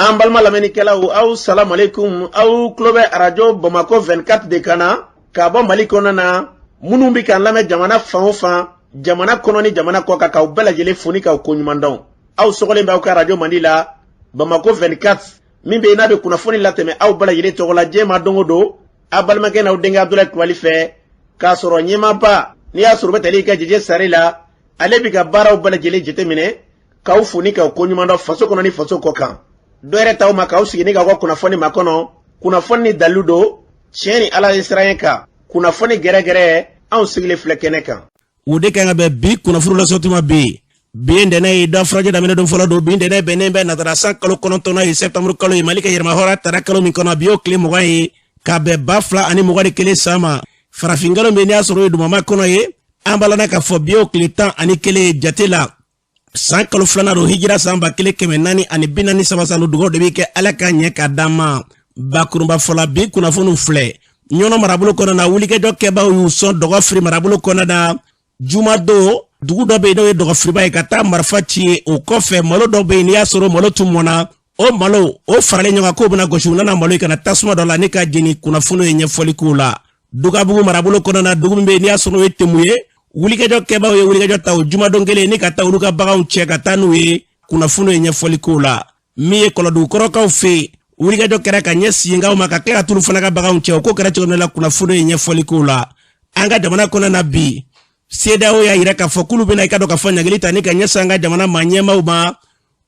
An balima lamɛnnikɛlaw, aw salamu aleykum. Aw tulo bɛ arajo Bamakɔ 24 de kan na ka bɔ Mali kɔnɔna na. Minnu bɛ k'an lamɛn jamana fan o fan, jamana kɔnɔ ni jamana kɔ kan, k'aw bɛɛ lajɛlen fo ni k'aw koɲuman dɔn. Aw sɔgɔlen bɛ aw ka arajo mandi la, Bamakɔ 24, min bɛ yen n'a bɛ kunnafoni latɛmɛ aw bɛɛ lajɛlen tɔgɔ la diɲɛ ma don o don, aw balimakɛ n'aw denkɛ Abudulayi Kulubali fɛ, k'a sɔrɔ ɲɛmaaba n'i y'a sɔrɔ u bɛ tali kɛ Jeje Sare la, ale bɛ ka baaraw bɛɛ lajɛlen jateminɛ, k'aw fo ni k'aw koɲuman dɔn faso kɔnɔ ni faso kɔ kan. Dɔ yɛrɛ t'aw ma k'aw sigi ni k'aw ka kunnafoni makɔnɔ, kunnafoni ni dalilu don, tiɲɛ ni Ala ye siran kan, kunnafoni gɛrɛgɛrɛ, anw sigilen filɛ kɛnɛ kan. O de kan ka bɛn bi kunnafoni lasɔtuma bi. Bi ye ntɛnɛn ye, da furajɛ daminɛ don fɔlɔ don. Bi ntɛnɛn bɛnnen bɛ natara san kalo 9nan ye, sɛptanburu kalo ye, Mali ka yɛrɛmahɔrɔnya tara kalo min kɔnɔ. Bi y'o tile 20 ye, ka bɛn 2021 san ma. Farafinkalo min n'i y'a sɔrɔ o ye dumama kɔnɔ ye, an b'a lana k'a fɔ bi y'o tile 11 ye jate la. San kalo filanan don, hijira san 1443 san. Dugaw de bɛ kɛ Ala ka ɲɛ ka d'an ma. Bakurunba fɔla, bi kunnafoniw filɛ. Ɲɔnɔ marabolo kɔnɔ na, wulikajɔ kɛbaaw y'u sɔn Dɔgɔfiri marabolo kɔnɔ na jumadon. Dugu dɔ bɛ yen n'o ye Dɔgɔfiriba ye, ka taa marifa ci yen. O kɔfɛ, malo dɔ bɛ yen n'i y'a sɔrɔ malo tun mɔnna, o malo o faralen ɲɔgɔn kan k'o bɛna gosi, u nana malo ye ka na tasuma dɔ la ni ka jeni. Kunnafoniw ye ɲɛfɔli k'o la. Dugabugu marabolo kɔnɔ na, dugu min bɛ yen n'i y'a sɔrɔ o ye Temu ye, wulikajɔ kɛbaaw ye wulikajɔ ta o jumadon kelen ni ka taa olu ka baganw cɛ ka taa n'u ye. Kunnafoniw ye ɲɛfɔli k'o la. Min ye Kɔlɔdugukɔrɔkaw fɛ yen, wulikajɔ kɛra ka ɲɛsin yenkaw ma, ka tila ka t'olu fana ka baganw cɛ. O ko kɛra cogo min na, kunnafoniw ye ɲɛfɔli k'o la. An ka jamana kɔnɔ na bi, CEDEAO y'a yira k'a fɔ k'olu bɛna i ka dɔn k'a fɔ ɲangili ta ni ka ɲɛsin an ka jamana maa ɲɛmaaw ma.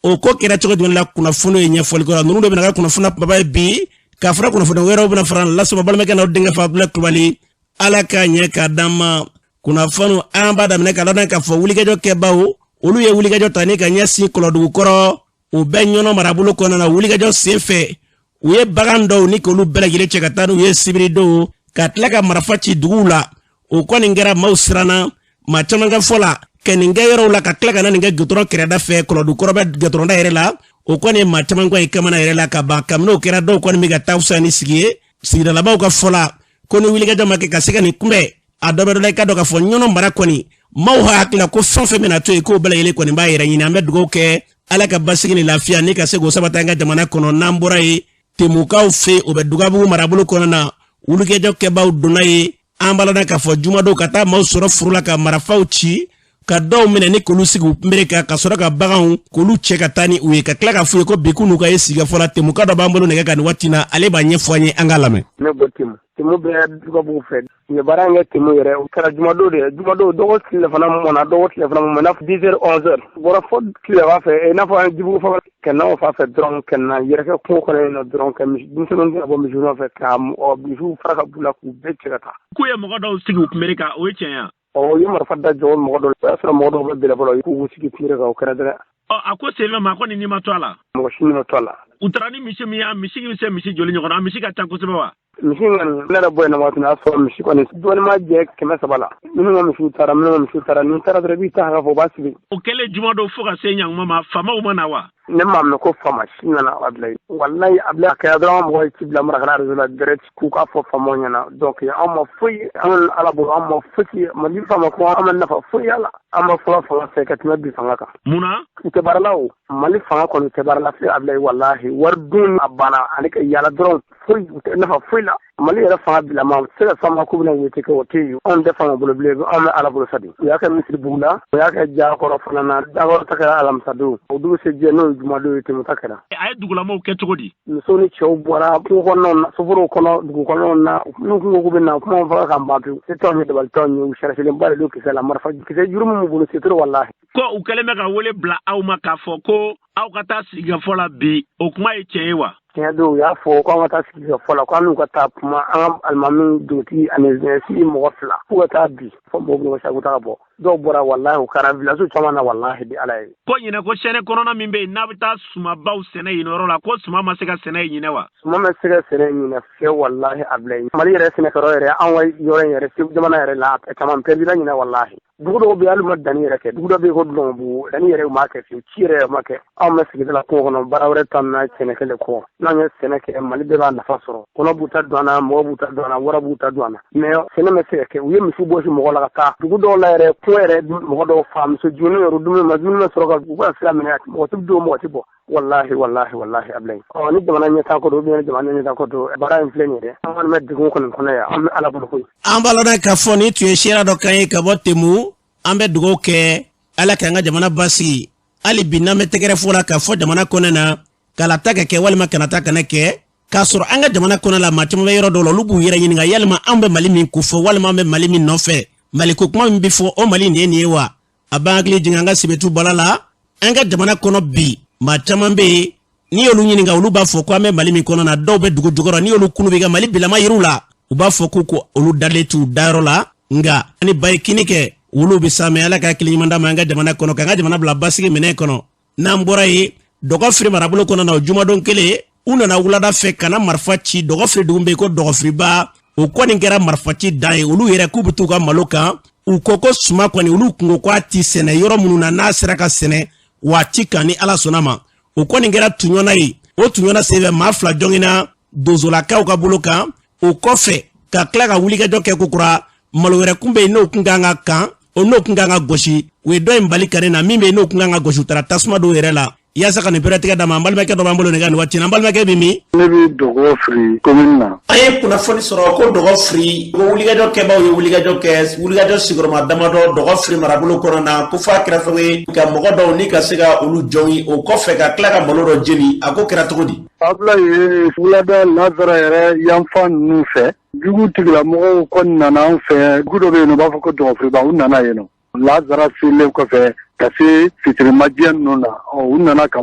O ko kɛra cogo jumɛn la, kunnafoniw ye ɲɛfɔli k'o la. Ninnu de bɛna ka kunnafoni kumaba ye bi, ka fara kunnafoni wɛrɛw bɛna fara lasɔrɔ. Balimakɛ n'aw denkɛ fa Abudulayi Kulubali, Ala k'a ɲɛ k'a d'an ma. Kunnafoniw, an b'a daminɛ ka ladɔn k'a fɔ wulikajɔ kɛbaaw, olu ye wulikajɔ ta ni ka ɲɛsin Kɔlɔdugukɔrɔ, o bɛ Ɲɔnɔ marabolo kɔnɔna na. Wulikajɔ sen fɛ, u ye bagan dɔw ni k'olu bɛɛ lajɛlen cɛ ka taa n'u ye sibiridon, ka tila ka marifa ci duguw la. O kɔni kɛra, maaw siranna. Maa caman ka fɔ la, ka nin kɛ yɔrɔw la, ka tila ka na nin kɛ gudɔrɔn kɛrɛda fɛ, Kɔlɔdukɔrɔ bɛ gudɔrɔnda yɛrɛ la. O kɔni ye maa caman kɔni kamana yɛrɛ la ka ban. Kabini o kɛra, dɔw kɔni bɛ ka taa fisa ni sigi ye. Sigidalabaaw ka fɔ la ko ni wulikajɔ ma kɛ ka se ka nin kunbɛn, a dɔ bɛ dɔ la. I ka dɔn k'a fɔ Ɲɔnɔ mara kɔni, maaw hakili la ko fɛn o fɛn bɛna to yen, k'o bɛɛ lajɛlen kɔni b'a yɛrɛ ɲini. An bɛ dugawu kɛ Ala ka basigi ni lafiya ni ka se k'o sabati an ka jamana kɔnɔ. N'an bɔra yen, Temukaw fɛ, o bɛ Dugabugu marabolo kɔnɔ na, wulikajɔ kɛbaaw donna yen, an b'a ladɔn k'a fɔ jumadon, ka taa maaw sɔrɔ foro la, ka marifaw ci, ka dɔw minɛ ni k'olu sigi u kunbere kan, ka sɔrɔ ka baganw k'olu cɛ ka taa ni u ye, ka tila k'a f'u ye ko bi k'u n'u ka ye sigikafɔ la. Temuka dɔ b'an bolo nɛgɛ kan nin waati na, ale b'a ɲɛfɔ an ye, an k'a lamɛn. Ne bɔ Temu, Temu bɛ Dugabugu fɛ. U ye baara in kɛ Temu yɛrɛ, o kɛra jumadon de ye. Jumadon, dɔgɔ tilefana mɔna, dɔgɔ tilefana mɔna, i n'a fɔ 10 heures, 11 heures, bɔra fo tileba fɛ, i n'a fɔ an Jibugu fa ka na o fa fɛ dɔrɔn, ka na yɛrɛkɛ kungo kɔnɔ yen nɔ dɔrɔn, ka misi denmisɛnninw ka bɔ misiw nɔfɛ, ka misiw fara ka b'u la, k'u bɛɛ cɛ ka taa. K'u ye mɔgɔ dɔw sigi u kunbere kan, o ye tiɲɛ ye? Ɔ, u ye marifa da jɔ mɔgɔ dɔw la. O y'a sɔrɔ mɔgɔ dɔw bɛ bɛlɛbɔ k'u sigi kunbere kan, o kɛra dɛ. Ɔ, a ko senfɛ, maa kɔni ni ma to a la? Mɔgɔ si ni ma to a la. U taara ni misi min ye, a misi bɛ se misi joli ɲɔgɔn na? A misi ka ca kosɛbɛ wa? Misi kɔni, ne yɛrɛ bɔ yen waati min, y'a sɔrɔ misi kɔni dɔɔnin ma jɛ 300 la. Minnu ka misiw taara, minnu ka misiw taara, n'i taara dɔrɔn, i b'i ta hakɛ fɔ, u b'a sigi. O kɛlen jumadon fo ka se ɲankuma ma, faamaw ma na wa? Ne m'a mɛn ko faama si nana. Abilayi, walayi Abilayi, a kɛra dɔrɔn mɔgɔ ye ci bila Marakala réseau la direct k'u k'a fɔ faamaw ɲɛna. Donc an ma foyi, an Ala bolo, an ma foyi. Mali faama ko an ma nafa foyi y'a la. An ma fɔlɔ fanga fɛ ka tɛmɛ bi fanga kan. Mun na? U tɛ baara la. O Mali fanga kɔni tɛ baara la fiyewu, Abilayi, walahi. Wari dun a banna ani ka yaala dɔrɔn, foyi u tɛ nafa foyi la. Mali yɛrɛ fanga bilama u tɛ se ka fama k'u bɛna wete kɛ, o tɛ yen. Anw tɛ fanga bolo bilen, anw bɛ Ala bolo sa de. U y'a kɛ Misiri bugu la, u y'a kɛ Jakɔrɔ fana na. Jakɔrɔ ta kɛra alamisadon, o dugusɛjɛ n'o ye jumadon ye, Temu ta kɛra. A ye dugulamaw kɛ cogo di? Muso ni cɛw bɔra kungo kɔnɔnaw na, soforow kɔnɔ, dugu kɔnɔnaw na. N'u kun ko k'u bɛ na, kuma faga k'an ban pewu. Se t'anw ye, dabali t'anw ye. U sariyasenba de don kisɛ la, marifa kisɛ juru min b'u bolo, se trop, walahi. Ko u kɛlen bɛ ka wele bila aw ma k'a fɔ ko aw ka taa sigikafɔ la bi, o kuma ye tiɲɛ ye wa? Tiɲɛ don, u y'a fɔ ko an ka taa sigikafɔ la, ko an n'u ka taa kuma, an ka alimami, dugutigi ani sigi mɔgɔ fila, k'u ka taa bi fɔ mɔgɔw bɛ sago ta ka bɔ. Dɔw bɔra, walahi, u kɛra village caman na, walahi bi Ala ye. Ko ɲinɛ, ko sɛnɛ kɔnɔna min bɛ yen n'a bɛ taa sumabaw sɛnɛ yen yɔrɔ la, ko suma ma se ka sɛnɛ yen ɲinɛ wa? Suma ma se ka sɛnɛ ɲinɛ fiyewu, walahi Abilayi. Mali yɛrɛ sɛnɛkɛyɔrɔ yɛrɛ, an ka yɔrɔ in yɛrɛ, Segu jamana yɛrɛ la, a caman pɛridila ɲinɛ, walahi. Dugu dɔw bɛ yen, hali u ma danni yɛrɛ kɛ. Dugu dɔ bɛ yen ko Dulɔnbugu, danni yɛrɛ u m'a kɛ fiyewu, ci yɛrɛ u ma kɛ. Anw bɛ sigida la kungo kɔnɔ, baara wɛrɛ t'an na sɛnɛ kɛlen kɔ. N'an ye sɛnɛ kɛ, Mali bɛɛ b'a nafa sɔrɔ. Kɔnɔ b'u ta don an na, mɔgɔ b'u ta don an na, wara b'u ta don an na, mais sɛnɛ ma se ka kɛ. U ye misiw bɔsi mɔgɔ la ka taa dugu dɔw la yɛrɛ, kungo yɛrɛ mɔgɔ dɔw fa, muso jiginnen yɛrɛ, dumuni ma, dumuni ma sɔrɔ ka u ka sira minɛ, mɔgɔ tɛ don, mɔgɔ tɛ bɔ. Walahi, walahi, walahi, Ablaye. Ɔ, ni jamana ɲɛtaa ko don ou bien jamana ɲɛtaa ko don, baara in filɛ nin ye dɛ, an kɔni bɛ degun kɔni kɔnɔ yan, an bɛ Ala bolo koyi. An b'a lɔn k'a fɔ nin tun ye seereya dɔ kan ye ka bɔ Temu. An bɛ dugawu kɛ, Ala k'an ka jamana basigi. Hali bi n'an bɛ tɛgɛrɛ fɔ la k'a fɔ jamana kɔnɔ na, kalata ka kɛ walima kanata kana kɛ, k'a sɔrɔ an ka jamana kɔnɔ la, maa caman bɛ yɔrɔ dɔw la, olu b'u yɛrɛ ɲininka yalima anw bɛ Mali min ko fɔ walima an bɛ Mali min nɔfɛ, Mali ko kuma min bɛ fɔ, o Mali nin ye nin ye wa? A b'an hakili jigin an ka Sebetu bala la. An ka jamana kɔnɔ bi, maa caman bɛ yen, n'i y'olu ɲininka, olu b'a fɔ ko an bɛ Mali min kɔnɔ na. Dɔw bɛ dugu jukɔrɔ, n'i y'olu kunu b'i ka Mali bilama yiriw la, u b'a fɔ ko olu dalen t'u dayɔrɔ la. Nka ni ba ye kini kɛ, wulu bɛ samɛ. Ala ka hakili ɲuman d'an ma an ka jamana kɔnɔ, k'an ka jamana bila basigi minɛn kɔnɔ. N'an bɔra yen, Dɔgɔfiri marabolo kɔnɔ na, o jumadon kelen, u nana wulada fɛ ka na marifa ci Dɔgɔfiri dugu bɛ yen ko Dɔgɔfiriba. O kɔni kɛra marifaci dan ye. Olu yɛrɛ k'u bɛ t'u ka malo kan. U ko ko suma kɔni, olu kun ko k'a ti sɛnɛ yɔrɔ minnu na, n'a sera ka sɛnɛ waati kan, ni Ala sɔnna ma. O kɔni kɛra tuɲɔna ye. O tuɲɔna senfɛ, maa 2 jɔngina donsolakaw ka bolo kan. O kɔfɛ, ka tila ka wulikajɔ kɛ kokura, malo wɛrɛ kun bɛ yen n'o kun kan ka kan, o n'o kun kan ka gosi, u ye dɔ in bali kari na. Min bɛ yen n'o kun kan ka gosi, u taara tasuma dɔw yɛrɛ la yaasa ka nin pɛrɛtigɛ d'a ma. An balimakɛ dɔ b'an bolo nin ka nin waati na. An balimakɛ bɛ min? Ne bɛ Dɔgɔfiri commune na. An ye kunnafoni sɔrɔ ko Dɔgɔfiri, ko wulikajɔ kɛbaw ye wulikajɔ kɛ, wulikajɔ sigiyɔrɔma damadɔ Dɔgɔfiri marabolo kɔnɔ na, ko f'a kɛra sababu ye ka mɔgɔ dɔw ni ka se ka olu jɔngi. O kɔfɛ, ka tila ka malo dɔ jeni. A ko kɛra cogo di? Abulaye, wulada lazara yɛrɛ yanfan ninnu fɛ, jugu tigilamɔgɔw kɔni nana an fɛ. Dugu dɔ bɛ yen nɔ, u b'a fɔ ko Dɔgɔfiriba. U nana yen nɔ lazara selen kɔfɛ ka se fitirimajɛ ninnu na. Ɔ, u nana ka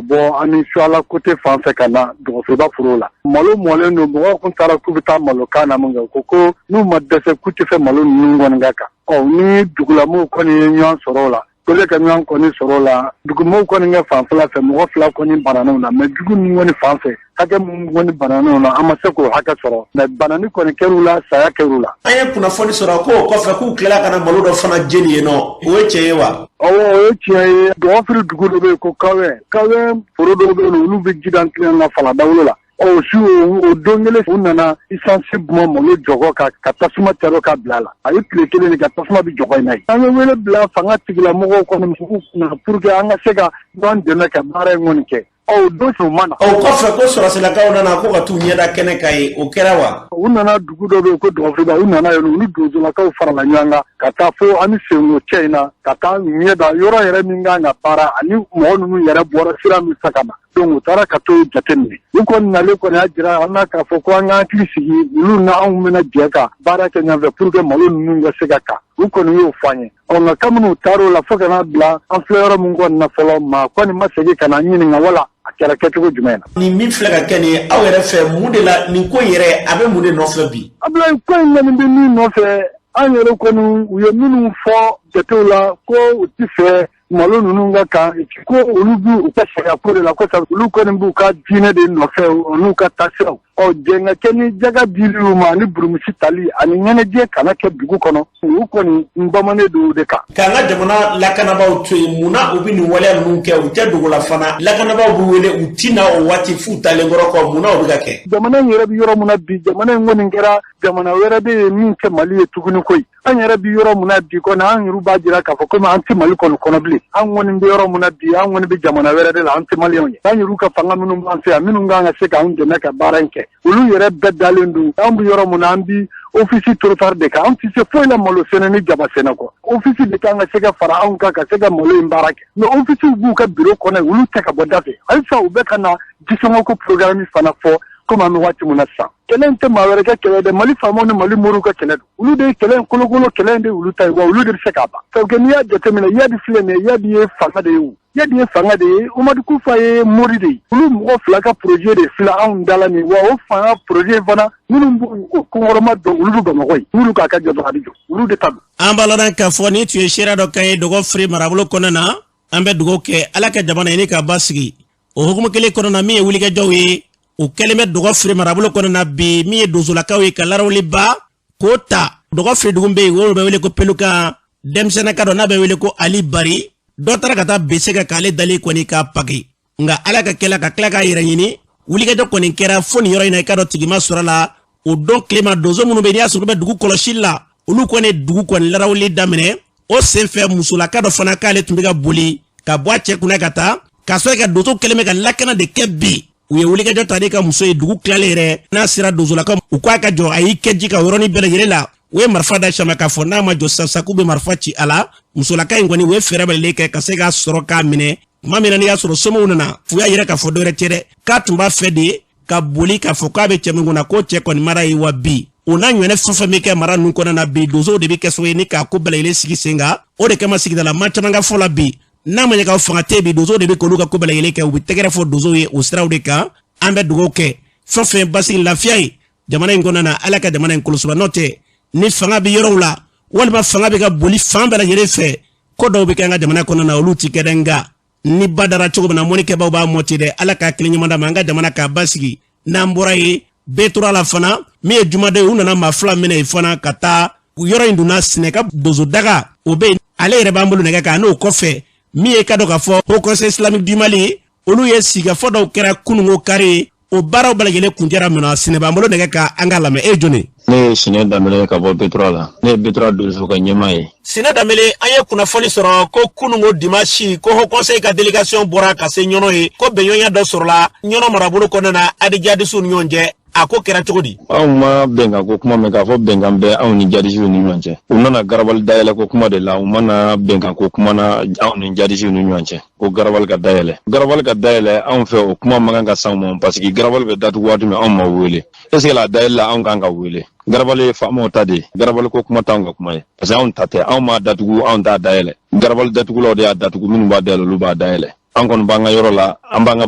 bɔ an ni Suala côté fan fɛ ka na Dɔgɔfiriba foro la. Malo mɔlen don, mɔgɔw kun taara k'u bɛ taa malo kan na min kɛ, ko ko n'u ma dɛsɛ, k'u tɛ fɛ malo ninnu kɔni ka kan. Ɔ, ni dugulamɔgɔw kɔni ye ɲɔgɔn sɔrɔ o la, kole ka ɲɔgɔn kɔni sɔrɔ o la, dugumɔgɔw kɔni ka fanfɛla fɛ, mɔgɔ 2 kɔni bananaw na. Mais jugu ninnu kɔni fan fɛ, hakɛ mun kɔni bananaw na, an ma se k'o hakɛ sɔrɔ. Mais banani kɔni kɛr'u la, saya kɛr'u la. An ye kunnafoni sɔrɔ ko o kɔfɛ, k'u tilala ka na malo dɔ fana jeni yen nɔ. O ye tiɲɛ ye wa? Awɔ, o ye tiɲɛ ye. Dɔgɔfiri dugu dɔ bɛ yen ko Kawɛ. Kawɛ foro dɔw bɛ yen nɔ, olu bɛ ji dan tilen ka fala dawolo la. Ɔ, su o don kelen, u nana essence bɔn malo jɔgɔ kan, ka tasuma caro ka bila a la. A ye tile kelen de ka tasuma bɛ jɔgɔ in na yen. An ye wele bila fanga tigilamɔgɔw kɔni kunna pour que an ka se ka ɲɔgɔn dɛmɛ ka baara in kɔni kɛ. Ɔ, o don u ma na. O kɔfɛ, ko sɔrɔsilakaw nana ko ka t'u ɲɛda kɛnɛ kan ye, o kɛra wa? U nana, dugu dɔ bɛ yen ko Dɔgɔfiriba, u nana yen, u ni donsolakaw farala ɲɔgɔn kan ka taa fo an ni Senko cɛ in na, ka taa ɲɛda yɔrɔ yɛrɛ min kan ka baara, ani mɔgɔ ninnu yɛrɛ bɔra sira min fɛ ka na. Donc u taara ka t'o jateminɛ. U kɔni nalen kɔni y'a jira an na k'a fɔ ko an ka hakili sigi, olu na anw bɛna jɛ ka baara kɛ ɲɔgɔn fɛ pour que malo ninnu ka se ka kan. U kɔni y'o fɔ an ye. Ɔ, nka kabini u taar'o la fo ka n'a bila an filɛ yɔrɔ min kɔni na fɔlɔ, maa kɔni ma segin ka na ɲininka wala a kɛra kɛcogo jumɛn na. Nin min filɛ ka kɛ nin ye, aw yɛrɛ fɛ, mun de la nin ko yɛrɛ, a bɛ mun de nɔfɛ bi? Abulayi, ko in kɔni bɛ min nɔfɛ, an yɛrɛ kɔni, u ye minnu fɔ jatew la ko u ti fɛ malo ninnu ka kan, ko olu b'u ka sariya ko de la, ko sabu olu kɔni b'u ka diinɛ de nɔfɛ, n'u ka taasiraw. Ɔ, jɛn ka kɛ ni jaga dili u ma, ani burumusi tali, ani ɲɛnajɛ kana kɛ dugu kɔnɔ, u kɔni n bamanen don o de kan. K'an ka jamana lakanabaaw to yen, mun na u bɛ nin waleya ninnu kɛ? U tɛ dogo la fana, lakanabaaw b'u wele, u ti na o waati f'u talen kɔrɔ kɔ. Mun na o bɛ ka kɛ? Jamana in yɛrɛ bɛ yɔrɔ min na bi, jamana in kɔni kɛra jamana wɛrɛ bɛ yen min tɛ Mali ye tuguni koyi. An yɛrɛ bɛ yɔrɔ min na bi kɔni, an yɛrɛ b'a jira k'a fɔ komi an tɛ Mali kɔni kɔnɔ bilen. An kɔni bɛ yɔrɔ min na bi, an kɔni bɛ jamana wɛrɛ de la, an tɛ Maliyɛnw ye. An yɛrɛ ka fanga minnu b'an fɛ yan, minnu kan ka se k'an dɛmɛ ka baara in kɛ, olu yɛrɛ bɛɛ dalen don. An bɛ yɔrɔ min na, an bi office trottoir de kan, an tɛ se foyi la malo sɛnɛ ni jaba sɛnɛ kɔ. Office de kan ka se ka fara anw kan ka se ka malo in baara kɛ, mais office b'u ka bureau kɔnɔ, olu tɛ ka bɔ da fɛ. Halisa u bɛ ka na jisɔngɔ ko programme fana fɔ. Komi an bɛ waati min na sisan, kɛlɛ in tɛ maa wɛrɛ ka kɛlɛ dɛ, Mali faamaw ni Mali moriw ka kɛlɛ don. Olu de ye kɛlɛ in kolokolo, kɛlɛ in de olu ta ye, wa olu de bɛ se k'a ban. Sabu n'i y'a jateminɛ, Iyad filɛ nin ye, Iyad ye fanga de ye, o Iyad ye fanga de ye, Umadu Kufa ye mori de ye. Olu mɔgɔ 2 ka projet de filɛ anw da la nin, wa o fanga projet fana, minnu b'u kɔnkɔrɔma don, olu bɛ Bamakɔ ye, n'olu k'a ka jɔ dɔrɔn, a bɛ jɔ, olu de ta don. An b'a lɔn k'a fɔ nin tun ye seereya dɔ kan ye Dɔgɔfiri marabolo kɔnɔna na. An bɛ dugawu kɛ, Ala ka jamana ɲini ka basigi. O hukumu kelen kɔnɔna na, min ye wulikajɔw ye, o kɛlen bɛ Dɔgɔfiri marabolo kɔnɔna na bi, min ye donsolakaw ye ka larawuliba k'o ta. Dɔgɔfiri dugu bɛ yen, o bɛ wele ko Pelukan. Denmisɛnninka dɔ n'a bɛ wele ko Ali Bari, dɔ taara ka taa bese kan k'ale dalen kɔni k'a paki. Nka Ala ka kɛla ka tila k'a yɛrɛ ɲini, wulikajɔ kɔni kɛra fo nin yɔrɔ in na. I ka dɔn tigi ma sɔrɔ la o don tilema. Donso minnu bɛ, n'i y'a sɔrɔ olu bɛ dugu kɔlɔsi la, olu kɔni dugu kɔni larawuli daminɛ. O senfɛ, musolaka dɔ fana k'ale tun bɛ ka boli ka bɔ a cɛ kunna ka taa. K'a sɔrɔ ka donso kɛlen bɛ ka lakana de kɛ bi, u ye wulikajɔ ta n'i ka muso ye dugu tilalen yɛrɛ n'a sera donsolakaw, u ko a ka jɔ. A y'i kɛ ji kan yɔrɔnin bɛɛ lajɛlen la. U ye marifa da sama k'a fɔ n'a ma jɔ sisan k'u bɛ marifa ci a la. Musolaka in kɔni, u ye fɛɛrɛ bɛɛ kɛ ka se k'a sɔrɔ k'a minɛ. Tuma min na n'i y'a sɔrɔ somaw nana, u y'a yira k'a fɔ dɔwɛrɛ tɛ dɛ, k'a tun b'a fɛ de ka boli k'a fɔ k'a bɛ cɛ min kunna, k'o cɛ kɔni mara ye. Wa bi, o n'a ɲɔgɔnna fɛn fɛn bɛ kɛ mara ninnu kɔnɔna na bi, donsow de bɛ kɛ sababu ye ni k'a ko bɛɛ lajɛlen sigi sen kan. O de kama sigidala maa caman ka fɔ la bi, n'a ma ɲɛ k'aw fanga tɛ bi, donsow de bɛ k'olu ka ko bɛɛ lajɛlen kɛ. U bɛ tɛgɛrɛ fɔ donsow ye o siraw de kan. An bɛ dugawu kɛ fɛn fɛn basigi, lafiya ye jamana in kɔnɔna na. Ala ka jamana in kɔlɔsi. N'o tɛ, ni fanga bɛ yɔrɔw la walima fanga bɛ ka boli fan bɛɛ lajɛlen fɛ, ko dɔw bɛ kɛ an ka jamana kɔnɔna na, olu ti kɛ dɛ. Nka ni ba dara cogo min na, mɔnikɛbaw b'a mɔti dɛ. Ala k'a kelen ɲuman d'a ma, an ka jamana k'a basigi. N'an bɔra yen, bɛɛ tora la fana. Min ye jumaden ye, u nana maa fila minɛ yen fana ka taa yɔrɔ in donna sinɛ ka donsodaga, o bɛ yen. Ale yɛrɛ b'an bolo nɛgɛ kan. N'o kɔfɛ, min ye ka dɔn k'a fɔ Haut Conseil islamique du Mali, olu ye sigikafɔ dɔw kɛra kununko kari, o baaraw bɛɛ lajɛlen kuncɛra min na. Sinɛ b'an bolo nɛgɛ kan, an k'a lamɛn. E ye jɔni? Ne ye Sinɛ Danbele ka bɔ Betura la. Ne ye Betura donso ka ɲɛmaa ye. Sinɛ Danbele, an ye kunnafoni sɔrɔ ko kununko dimasi, ko Haut Conseil ka délégation bɔra ka se Ɲɔnɔ ye, ko bɛnɲɔgɔnya dɔ sɔrɔla Ɲɔnɔ marabolo kɔnɔna na a ni jadisiw ni ɲɔgɔn cɛ. A ko kɛra cogo di? Anw ma bɛnkan ko kuma mɛn k'a fɔ bɛnkan bɛ anw ni jadisiw ni ɲɔgɔn cɛ. U nana garabali dayɛlɛ ko kuma de la, u ma na bɛnkan ko kuma na anw ni jadisiw ni ɲɔgɔn cɛ. Ko garabali ka dayɛlɛ, garabali ka dayɛlɛ anw fɛ, o kuma man kan ka s'anw ma, parce que garabali bɛ datugu waati min, anw ma wele. Est ce que la dayɛlɛ la, anw kan ka wele? Garabali ye faamaw ta de ye. Garabali ko kuma t'anw ka kuma ye, parce que anw ta tɛ, anw m'a datugu, anw t'a dayɛlɛ. Garabali datugulaw de y'a datugu, minnu b'a dayɛlɛ, olu b'a dayɛlɛ. An kɔni b'an ka yɔrɔ la, an b'an ka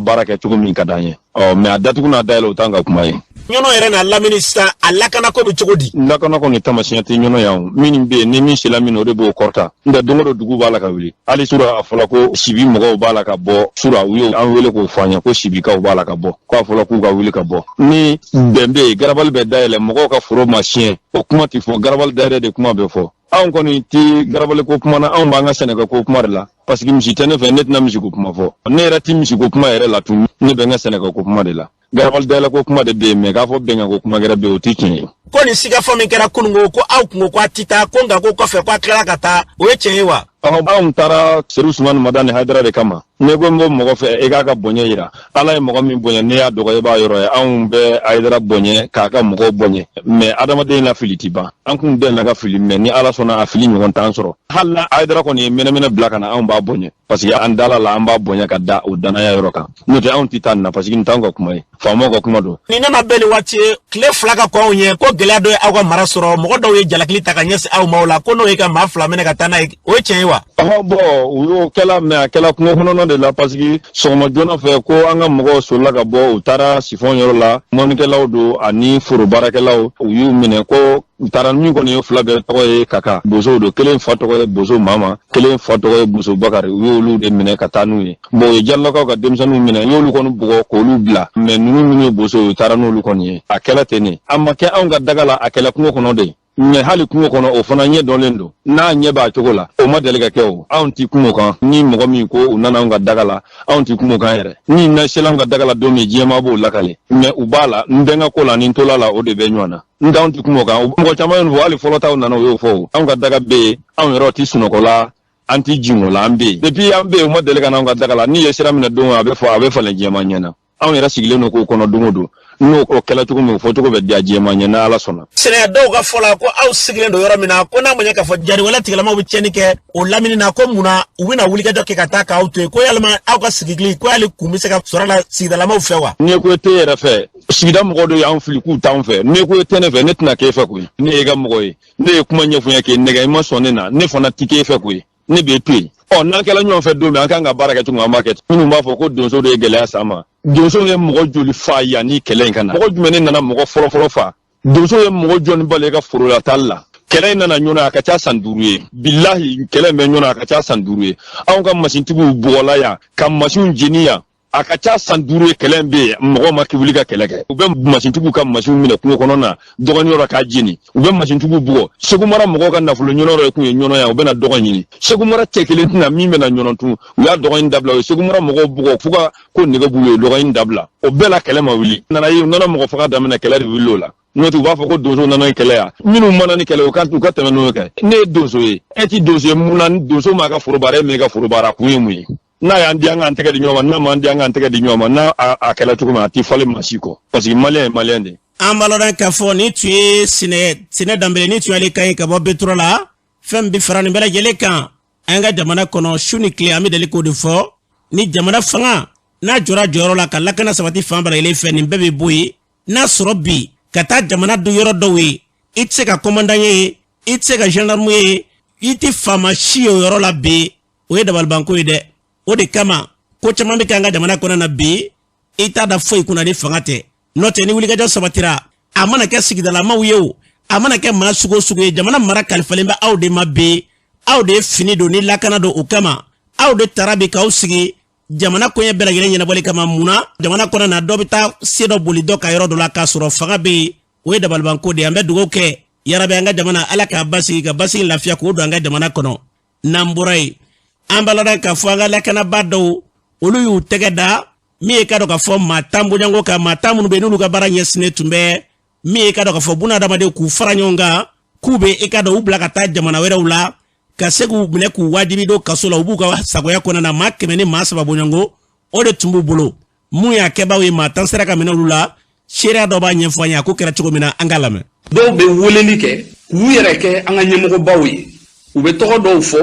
baara kɛ cogo min ka d'an ye. Ɔ mais a datugu n'a dayɛlɛ, o t'an ka kuma ye. Ɲɔnɔ yɛrɛ n'a lamini sisan, a lakanako bɛ cogo di? Lakana kɔni taamasiyɛn tɛ Ɲɔnɔ yan. Min bɛ yen, ni min sela min, o de b'o kɔrɔta. N tɛ don o don dugu b'a la ka wuli. Hali sura, a fɔla ko Sibi mɔgɔw b'a la ka bɔ sura. U ye an wele k'o fɔ an ye ko Sibikaw b'a la ka bɔ, ko a fɔla k'u ka wuli ka bɔ. Ni bɛn bɛ yen, garabali bɛ dayɛlɛ, mɔgɔw ka foro ma siɲɛ, o kuma tɛ fɔ. Garabali dayɛlɛ de kuma bɛ fɔ. Anw kɔni ti garabali ko kuma na, anw b'an ka sɛnɛkɛ ko kuma de la, parce que misi tɛ ne fɛ, ne tɛna misiko kuma fɔ. Ne yɛrɛ ti misiko kuma yɛrɛ la tun, ne bɛ n ka sɛnɛkɛ ko kuma de la. Garabali dayɛlɛ ko kuma de bɛ yen, mais k'a fɔ bɛnkan ko kuma gɛrɛ bɛ yen, o ti tiɲɛ ye. Ko nin sigafɔ min kɛra kununko, ko aw kun ko ko a ti taa, ko nka ko kɔfɛ ko a tilala ka taa, o ye tiɲɛ ye wa? Ɔhɔ, anw taara Seru Sumani Madani Hayidara de kama. Ne ko n bɔ mɔgɔ fɛ, i k'a ka bonya yira. Ala ye mɔgɔ min bonya, n'i y'a dɔgɔ, i b'a yɔrɔ ye. Anw bɛ Hayidara bonya k'a ka mɔgɔw bonya, mais adamaden la fili ti ban. An kun dɛmɛ ka fili, mais ni Ala sɔnna, a fili ɲɔgɔn t'an sɔrɔ. Hali n'a Hayidara kɔni ye mɛnɛmɛnɛ bila ka na, anw b'a bonya, parce que an dala la, an b'a bonya ka da o danaya yɔrɔ kan. N'o tɛ, anw tɛ taa nin na, parce que nin t'anw ka kuma ye, faamaw ka kuma don. Nin nana bɛn ni waati ye, tile 2 ka kɔn anw ɲɛ, ko gɛlɛya dɔ ye aw ka mara sɔrɔ. Mɔgɔ dɔw ye jalakili ta ka ɲɛsin aw maaw la, ko n'o ye ka maa 2 minɛ ka taa n'a ye. O ye tiɲɛ ye wa? Ɔhɔ, bɔn, u y'o kɛla, mais a kɛla kungo kɔnɔna de la, parce que sɔgɔma joona fɛ ko an ka mɔgɔw solila ka bɔ, u taara sifɔn yɔrɔ la. Mɔnikɛlaw don ani foro baarakɛlaw. U y'u minɛ ko u taara. Min kɔni ye, fila bɛɛ tɔgɔ ye Kaka, bosow don. Kelen fa tɔgɔ ye Boso Mama, kelen fa tɔgɔ ye Boso Bakari. U y'olu de minɛ ka taa n'u ye. Bon, u ye Jalilakaw ka denmisɛnninw minɛ, u y'olu kɔni bugɔ k'olu bila, mais ninnu minnu ye boso, u taara n'olu kɔni ye. A kɛla ten de, a ma kɛ anw ka daga la, a kɛla kungo kɔnɔ de. Mais hali kungo kɔnɔ, o fana ɲɛ dɔnlen don, n'a ɲɛ b'a cogo la, o ma deli ka kɛ. O anw ti kungo kan. Ni mɔgɔ min ko u nana anw ka daga la, anw ti kungo kan yɛrɛ. Ni na sela anw ka daga la don min, diɲɛmaa b'o lakale. Mais u b'a la, n bɛ n ka ko la ni n tola la, o de bɛ ɲɔgɔn na. N tɛ, anw ti kungo kan. Mɔgɔ caman ye fɔ, hali fɔlɔtaw nana, o y'o fɔ. O anw ka daga bɛ yen, anw yɛrɛ ti sunɔgɔ la, an ti jingo la, an bɛ yen. Depuis an bɛ yen, u ma deli ka na anw ka daga la. N'i ye sira minɛ don, a bɛ fɔ, a bɛ falen diɲɛmaa ɲɛ na. Anw yɛrɛ sigilen don k'o kɔnɔ don o don. N'o o kɛla cogo min, o fɔcogo bɛ diya diɲɛmaa ɲɛ, n'Ala sɔnna. Sɛnɛya dɔw ka fɔ la ko aw sigilen don yɔrɔ min na, ko n'a ma ɲɛ k'a fɔ jariwale tigilamaw bɛ tiɲɛni kɛ o lamini na, ko munna u bɛna wulikajɔ kɛ ka taa k'aw to yen? Ko yalima aw ka sigili, ko yali kun bɛ se ka sɔrɔ a la sigidalamaw fɛ wa? N'i ko e t'e yɛrɛ fɛ, sigida mɔgɔ dɔ y'anw fili k'u t'anw fɛ. N'i ko e tɛ ne fɛ, ne tɛna k'e fɛ koyi. Ne y'e ka mɔgɔ ye, ne ye kuma ɲɛfɔ ɲɛ k'e nɛgɛ, i ma sɔn ne na, ne fana ti k'e fɛ koyi, ne b'e to yen. Ɔ n'an kɛla ɲɔgɔn fɛ don min, an kan ka baara kɛ cogo min, an b'a kɛ. Minnu b'a fɔ ko donso de ye gɛlɛya s'an ma, donso ye mɔgɔ joli fa yanni kɛlɛ in ka na? Mɔgɔ jumɛn ne nana mɔgɔ fɔlɔfɔlɔ fa? Donso ye mɔgɔ jɔnni bali ka foro la taali la? Kɛlɛ in nana ɲɔgɔn, a ka ca san 5 ye. Bilahi, kɛlɛ in bɛ ɲɔgɔn, a ka ca san 5 ye. Anw ka masintigiw bugɔla yan ka masinw jeni yan, a ka ca san 5 ye. Kɛlɛ bɛ yen, mɔgɔw ma wuli ka kɛlɛ kɛ. U bɛ masintigiw ka masinw minɛ kungo kɔnɔ na, dɔgɔnin yɔrɔ k'a jeni. U bɛ masintigiw bugɔ. Segu mara mɔgɔw ka nafolo ɲɔnɔ yɔrɔ kun ye Ɲɔnɔ yan. U bɛna dɔgɔ ɲini, Segu mara cɛ kelen tɛna min bɛna Ɲɔnɔ tun. U y'a dɔgɔ in dabila. U ye Segu mara mɔgɔw bugɔ f'u ka ko nege b'u ye, dɔgɔ in dabila. O bɛɛ la, kɛlɛ ma wuli. Nana ye, u nana mɔgɔ faga daminɛ, kɛlɛ de wuli o la. N'o tɛ, u b'a fɔ ko donso nana ni kɛlɛ yan. Minnu mana ni kɛlɛ, u ka tɛmɛ n'o kɛ. Ne ye donso ye, e ti donso ye. Mun na donso m'a ka foro baara, e m'e ka foro baara? A kun ye mun ye? N'a y'an di, an k'an tɛgɛ di ɲɔgɔn ma. N'a m'an di, an k'an tɛgɛ di ɲɔgɔn ma. N'a a kɛla cogo min, a tɛ falen maa si kɔ, parce que maliyɛn ye maliyɛn de ye. An b'a lɔn k'a fɔ nin tun ye Sinɛ, Sinɛ Danbele, nin tun y'ale kan ye ka bɔ Betura la. Fɛn min bɛ fara nin bɛɛ lajɛlen kan an ka jamana kɔnɔ, su ni tile an bɛ deli k'o de fɔ, ni jamana fanga n'a jɔra jɔyɔrɔ la ka lakana sabati fan bɛɛ lajɛlen fɛ, nin bɛɛ bɛ bɔ yen. N'a sɔrɔ bi ka taa jamana du yɔrɔ dɔw ye, i tɛ se ka kɔmandan ye, i tɛ se ka gendarme ye, i tɛ faama si ye o yɔrɔ la bi, o ye dabalibanko ye dɛ. O de kama ko caman bɛ kɛ an ka jamana kɔnɔ na bi, i t'a da foyi kunna ni fanga tɛ. N'o tɛ, ni wulikajɔ sabatira, a mana kɛ sigidalamaw ye o, a mana kɛ maa sugu o sugu ye, jamana mara kalifalen bɛ aw de ma bi. Aw de ye fini don ni lakana don, o kama aw de tara bi k'aw sigi jamana koɲɛ bɛɛ lajɛlen ɲɛnabɔli kama. Mun na jamana kɔnɔ na dɔ bɛ taa se dɔ boli dɔ ka yɔrɔ dɔ la k'a sɔrɔ fanga bɛ yen? O ye dabalibanko de ye. An bɛ dugawu kɛ yarabi, an ka jamana, Ala k'a basigi, ka basigi, lafiya k'o don an ka jamana kɔnɔ. N'an bɔra yen, an b'a lɔn k'a fɔ an ka lakanabaa dɔw, olu y'u tɛgɛ da min ye ka dɔn k'a fɔ maa 10 bɔɲɔgɔnko kan, maa 10 minnu bɛ yen n'olu ka baara ɲɛsinnen tun bɛ min ye ka dɔn k'a fɔ buna adamaden k'u fara ɲɔgɔn kan, k'u bɛ i ka dɔn u bila ka taa jamana wɛrɛw la, ka se k'u minɛ k'u wajibi don kaso la u b'u ka sagoya kɔnɔna na. Maa 103 bɔɲɔgɔnko, o de tun b'u bolo. Mun y'a kɛbaaw ye? Maa 10 sera ka minɛ olu la. Seereya dɔ b'a ɲɛfɔ an ye a ko kɛra cogo min na, an k'a lamɛn. Dɔw bɛ weleli kɛ k'u yɛrɛ kɛ an ka ɲɛmɔgɔbaw ye. U bɛ tɔgɔ dɔw fɔ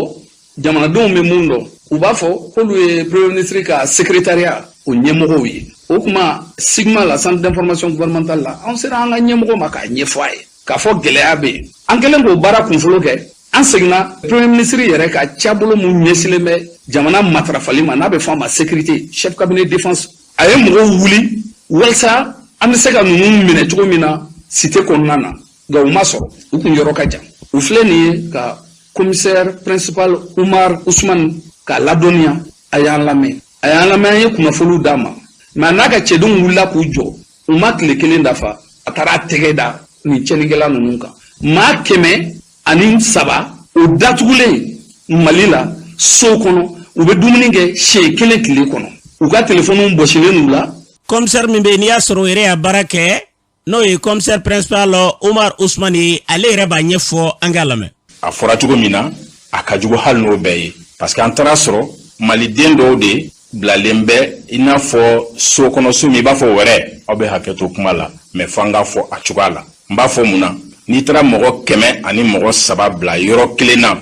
jamanadenw bɛ mun dɔn. U b'a fɔ k'olu ye premier ministre ka secrétariat o ɲɛmɔgɔw ye. O tuma CIGMA la, centre d'information gouvernementale la, an sera an ka ɲɛmɔgɔ ma k'a ɲɛfɔ a ye k'a fɔ gɛlɛya bɛ yen. An kɛlen k'o baara kunfɔlɔ kɛ, an seginna premier ministre yɛrɛ ka cabolo mun ɲɛsinnen bɛ jamana matarafali ma, n'a bɛ fɔ a ma sécurité, chef cabinet défense, a ye mɔgɔw wuli walasa an bɛ se ka ninnu minɛ cogo min na cité kɔnɔna na. Nka u ma sɔrɔ, u kun yɔrɔ ka jan. U filɛ nin ye ka commissaire principal Umar Usman k'a ladɔnniya. A y'an lamɛn, a y'an lamɛn, an ye kunnafoniw d'a ma. Mɛ a n'a ka cɛdenw wulila k'u jɔ, u ma tile kelen dafa, a taara a tɛgɛ da nin tiɲɛnikɛla ninnu kan. Maa 103, o datugulen Mali la so kɔnɔ, u bɛ dumuni kɛ siɲɛ kelen tile kɔnɔ, u ka telefɔniw bɔsilen u la. Commissaire min bɛ yen, n'i y'a sɔrɔ o yɛrɛ y'a baara kɛ, n'o ye commissaire principal Umar Usman ye, ale yɛrɛ b'a ɲɛfɔ, an k'a lamɛn. A fɔra cogo min na, a ka jugu hali n'o bɛɛ ye, parce que an taara sɔrɔ maliden dɔw de bilalen bɛ i n'a fɔ so kɔnɔ, so min i b'a fɔ wɛrɛ. Aw bɛ hakɛ to kuma la, mɛ fo an k'a fɔ a cogoya la. N b'a fɔ mun na? N'i taara mɔgɔ 103 bila yɔrɔ kelen na,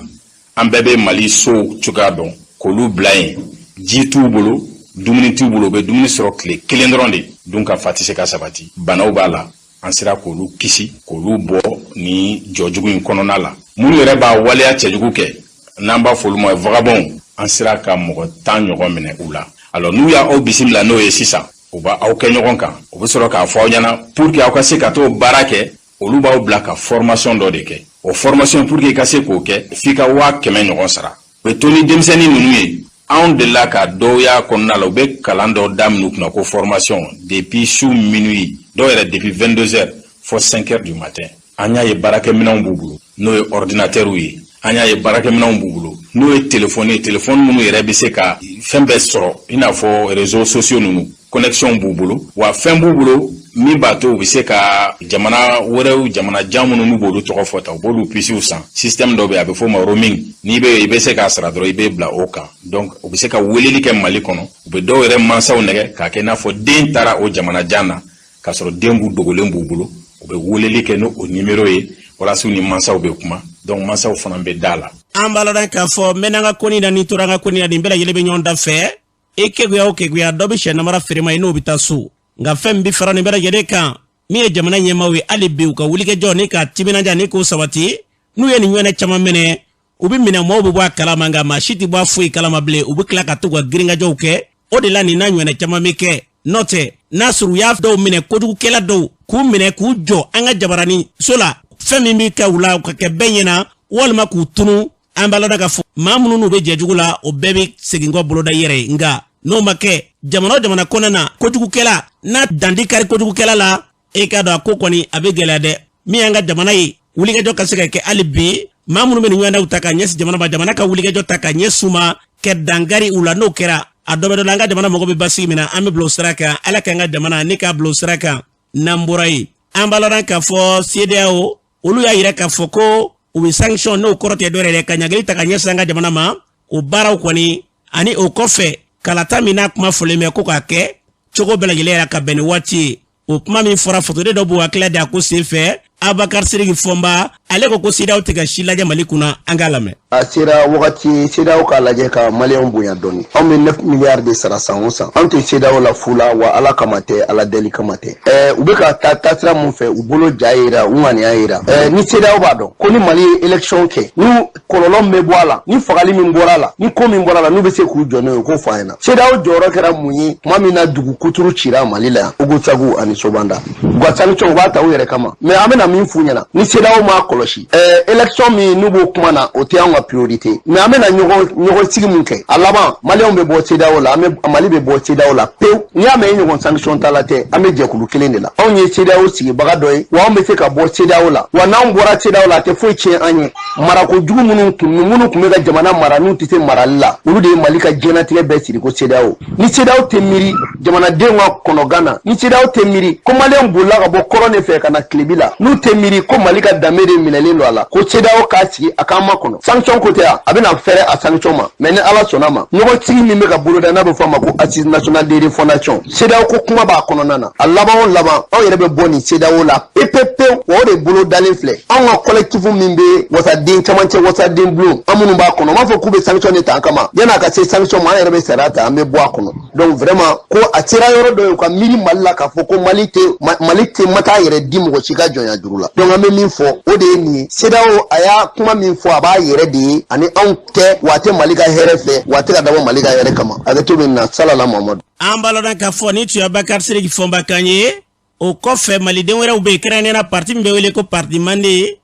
an bɛɛ bɛ Mali sow cogoya dɔn, k'olu bila yen, ji t'u bolo, dumuni t'u bolo, u bɛ dumuni sɔrɔ tile kelen dɔrɔn de, dun ka fa tɛ se ka sabati, banaw b'a la. An sera k'olu kisi, k'olu bɔ ni jɔjugu in kɔnɔna la. Minnu yɛrɛ b'a waleya cɛjugu kɛ, n'an b'a fɔ olu ma vagabond, an sera ka mɔgɔ 10 ɲɔgɔn minɛ u la. Alors, n'u y'aw bisimila n'o ye sisan, u b'aw kɛ ɲɔgɔn kan, u bɛ sɔrɔ k'a fɔ aw ɲɛna, pour que aw ka se ka t'o baara kɛ, olu b'aw bila ka formation dɔ de kɛ. O formation, pour que i ka se k'o kɛ, f'i ka 100 000 ɲɔgɔn sara. U bɛ to ni denmisɛnnin ninnu ye. Anw delila ka dɔw y'a kɔnɔna la, u bɛ kalan dɔw daminɛ u kunna ko formation, depuis su minuit, dɔw yɛrɛ depuis 22 heures fo 5 heures du matin. An y'a ye baarakɛminɛnw b'u bolo, n'o ye ordinateur ye. An y'a ye baarakɛminɛnw b'u bolo, n'o ye téléphone ye, téléphone minnu yɛrɛ bɛ se ka fɛn bɛɛ sɔrɔ, i n'a fɔ réseaux sociaux ninnu, connexion b'u bolo. Wa fɛn b'u bolo min b'a to u bɛ se ka jamana wɛrɛw, jamana jan minnu n'u b'olu tɔgɔ fɔ ta, u b'olu puces san. Système dɔ bɛ yen, a bɛ f'o ma roaming. N'i bɛ, i bɛ se k'a sara dɔrɔn, i bɛ bila o kan. Donc u bɛ se ka weleli kɛ Mali kɔnɔ, u bɛ dɔw yɛrɛ mansaw nɛgɛ k'a kɛ i n'a fɔ den taara o jamana jan na, k'a sɔrɔ den b'u dogolen b'u bolo. U bɛ weleli kɛ n'o nimero ye walasa u ni mansaw bɛ kuma. Donc mansaw fana bɛ da la. An b'a lɔn k'a fɔ n bɛ n'an ka koni na, ni tora an ka koni na, nin bɛɛ lajɛlen bɛ ɲɔgɔn da fɛ. E keguya o keguya, dɔ bɛ sɛ namara feere ma i n'o bɛ taa so. Nka fɛn min bɛ fara nin bɛɛ lajɛlen kan, min ye jamana ɲɛmaaw ye, hali bi u ka wulikajɔ ni ka timinanja ni k'o sabati. N'u ye nin ɲɔgɔnna caman minɛ, u bɛ minɛ, maaw bɛ bɔ a kalama, nka maa si tɛ bɔ a foyi kalama bilen. U bɛ tila ka to ka girinkajɔw kɛ. O de la nin n'a ɲɔgɔnna caman bɛ kɛ. N'o tɛ, n'a sɔrɔ u y'a dɔw minɛ, kojugukɛla dɔw k'u minɛ k'u jɔ an ka jabarani so la, fɛn min bɛ kɛ u la ka kɛ bɛɛ ɲɛna, walima k'u tunu, an b'a lɔn k'a fɔ maa minnu n'u bɛ jɛjugu la, o bɛɛ bɛ segin kɔ boloda i yɛrɛ ye. Nka n'o ma kɛ, jamana o jamana kɔnɔna na, kojugukɛla n'a dandi kari kojugukɛla la, e k'a dɔn a ko kɔni a bɛ gɛlɛya dɛ. Min y'an ka jamana ye, wulikajɔ ka se ka kɛ hali bi, maa minnu bɛ nin ɲɔgɔnnaw ta ka ɲɛsin jamana ma, jamana ka wulikajɔ ta ka ɲɛsin u ma kɛ dankari u la. N'o kɛra, a dɔ bɛ dɔ la. An ka jamana mago bɛ basigi min na, an bɛ bila o sira kan. Ala k'an ka jamana ni k'a bila o sira kan. N'an bɔra yen, an b'a lɔn k'a fɔ CEDEAO, olu y'a yira k'a fɔ ko u bɛ sanction, n'o kɔrɔ tɛ dɔwɛrɛ ye ka ɲangili ta ka ɲɛsin an ka jamana ma. O baaraw kɔni ani o kɔfɛ Kalata min n'a kuma fɔlen bɛ ko k'a kɛ cogo bɛɛ lajɛlen yɛrɛ ka bɛn ni waati ye, o kuma min fɔra, fasoden dɔ b'u hakilila di a ko senfɛ. Abubakar Siriki Fɔnba, ale ko ko CEDEAO tɛ ka si lajɛ Mali kunna. An k'a lamɛn. A sera wagati CEDEAO k'a lajɛ ka maliyɛnw bonya dɔɔni. Anw bɛ 9 miliyari de sara san o san. Anw tɛ CEDEAO la fu la wa, Ala kama tɛ, Ala deli kama tɛ. U bɛ ka taa taasira mun fɛ, u bolo ja yira, u ŋaniya yira. Ni CEDEAO b'a dɔn ko ni Mali ye élection kɛ, ni kɔlɔlɔ min bɛ bɔ a la, ni fagali min bɔra a la, ni ko min bɔra a la, n'u bɛ se k'u jɔ n'o ye, u k'o fɔ an ɲɛna. CEDEAO jɔyɔrɔ kɛra mun ye tuma min na dugu kuturu cira Mali la yan, Ogosagu ani Sobanda? U ka sanction, u b'a ta u yɛrɛ kama. Mais an bɛna min f'u ɲɛna, ni CEDEAO m'a kɔlɔsi, élection min n'u b'o kuma na, o tɛ anw ka priorité. Mais an bɛna ɲɔgɔn sigi mun kɛ, a laban maliyɛnw bɛ bɔ CEDEAO la, an bɛ Mali bɛ bɔ CEDEAO la pewu. N'i y'a mɛn e ɲɔgɔn sanction ta la tɛ, an bɛ jɛkulu kelen de la. Anw ye CEDEAO sigibaga dɔ ye wa, anw bɛ se ka bɔ CEDEAO la wa. N'anw bɔra CEDEAO la, a tɛ foyi tiɲɛ an ye. Marako jugu minnu tun bɛ ka jamana mara, n'u tɛ se marali la, olu de ye Mali ka diɲɛlatigɛ bɛɛ siri ko CEDEAO. Ni CEDEAO tɛ miiri jamanadenw ka kɔnɔgan na, ni CEDEAO tɛ miiri ko maliyɛnw bolila ka bɔ kɔrɔn de fɛ ka na tilebi la, n'u tɛ miiri ko Mali ka danbe de minɛlen don a la, ko CEDEAO k'a sigi a k'an makɔnɔ, sanction ko tɛ, a bɛna fɛrɛ a sanction ma. Mais ni Ala sɔnna ma, ɲɔgɔn sigi min bɛ ka boloda, n'a bɛ fɔ a ma ko assise nationale de refondation, CEDEAO ko kuma b'a kɔnɔna na. A laban o laban, anw yɛrɛ bɛ bɔ nin CEDEAO la pepepewu wa. O de bolo dalen filɛ. Anw ka collectif min bɛ wasaden camancɛ, wasaden bulon, an minnu b'a kɔnɔ, u b'a fɔ k'u bɛ sanction de ta an kama. Yan'a ka se sanction ma, an yɛrɛ bɛ sariya ta, an bɛ bɔ a kɔnɔ. Donc vraiment, ko a sera yɔrɔ dɔ ye, u ka miiri Mali la k'a fɔ ko Mali tɛ ma taa yɛrɛ di mɔgɔ si ka jɔnya juru la. Donc an bɛ min fɔ, o de ye nin ye. CEDEAO, a y'a kuma min fɔ, a b'a yɛrɛ de ye ani anw tɛ wa, a tɛ Mali ka hɛrɛ fɛ wa, a tɛ ka dabɔ Mali ka hɛrɛ kama. A bɛ to min na, salala Mamadu. An b'a lɔn k'a fɔ ni tun ye Abubakar Siriki Fɔnba kan ye. O kɔfɛ, maliden wɛrɛw bɛ yen, kɛrɛnkɛrɛnnenya parti min bɛ wele ko parti Mande.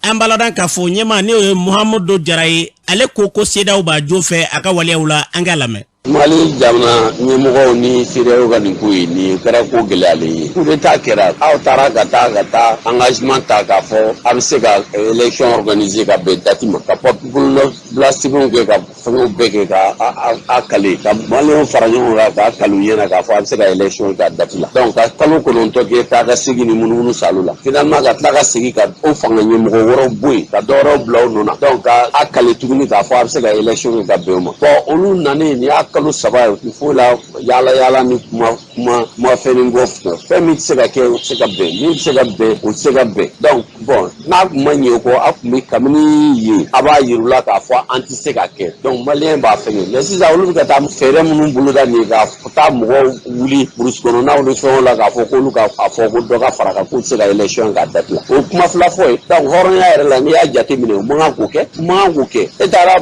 An b'a lɔn k'a fɔ ɲɛmaa, n'o ye Muhamadu Jara ye, ale ko ko CEDEAO b'a jo fɛ a ka waleyaw la. An k'a lamɛn. Mali jamana ɲɛmɔgɔw ni CEDEAO ka nin ko ye, nin kɛra ko gɛlɛyalen ye. Coup d'état kɛra, aw taara ka taa engagement ta k'a fɔ a bɛ se ka élection organiser ka bɛn date ma, ka bolobila sɛbɛnw kɛ, ka fɛngɛw bɛɛ kɛ, ka a kale, ka maliyɛnw fara ɲɔgɔn kan k'a kalu ɲɛna k'a fɔ a bɛ se ka élection kɛ a date la. Donc ka kalo 9 kɛ taa ka segin ni munumunu salo la, finalement ka tila ka segin ka o fanga ɲɛmɔgɔ wɛrɛw bɔ yen, ka dɔ wɛrɛw bila o nɔ na. Donc ka a kale tuguni k'a fɔ a bɛ se ka élection kɛ ka bɛn o ma. Bon, olu nanen, nin y'a kalo 3 ye, u tɛ foyi la, yaala yaala ni kuma kuma kuma fɛn bɔ fɛn min tɛ se ka kɛ, o tɛ se ka bɛn, min tɛ se ka bɛn, o tɛ se ka bɛn. Donc bon, n'a kun ma ɲɛ o kɔ, a kun bɛ kabini yen a b'a yir'u la k'a fɔ an tɛ se ka kɛ. Donc maliyɛn b'a fɛngɛ. Mais sisan, olu bɛ ka taa fɛɛrɛ minnu boloda nin ye, ka taa mɔgɔw wuli burusi kɔnɔnaw ni fɛnw la k'a fɔ k'olu ka a fɔ ko dɔ ka fara kan k'u tɛ se ka élection k'a date la, o ye kuma fila fɔ ye. Donc hɔrɔnya yɛrɛ la, n'i y'a jateminɛ, o man kan k'o kɛ, o man kan k'o kɛ. E taara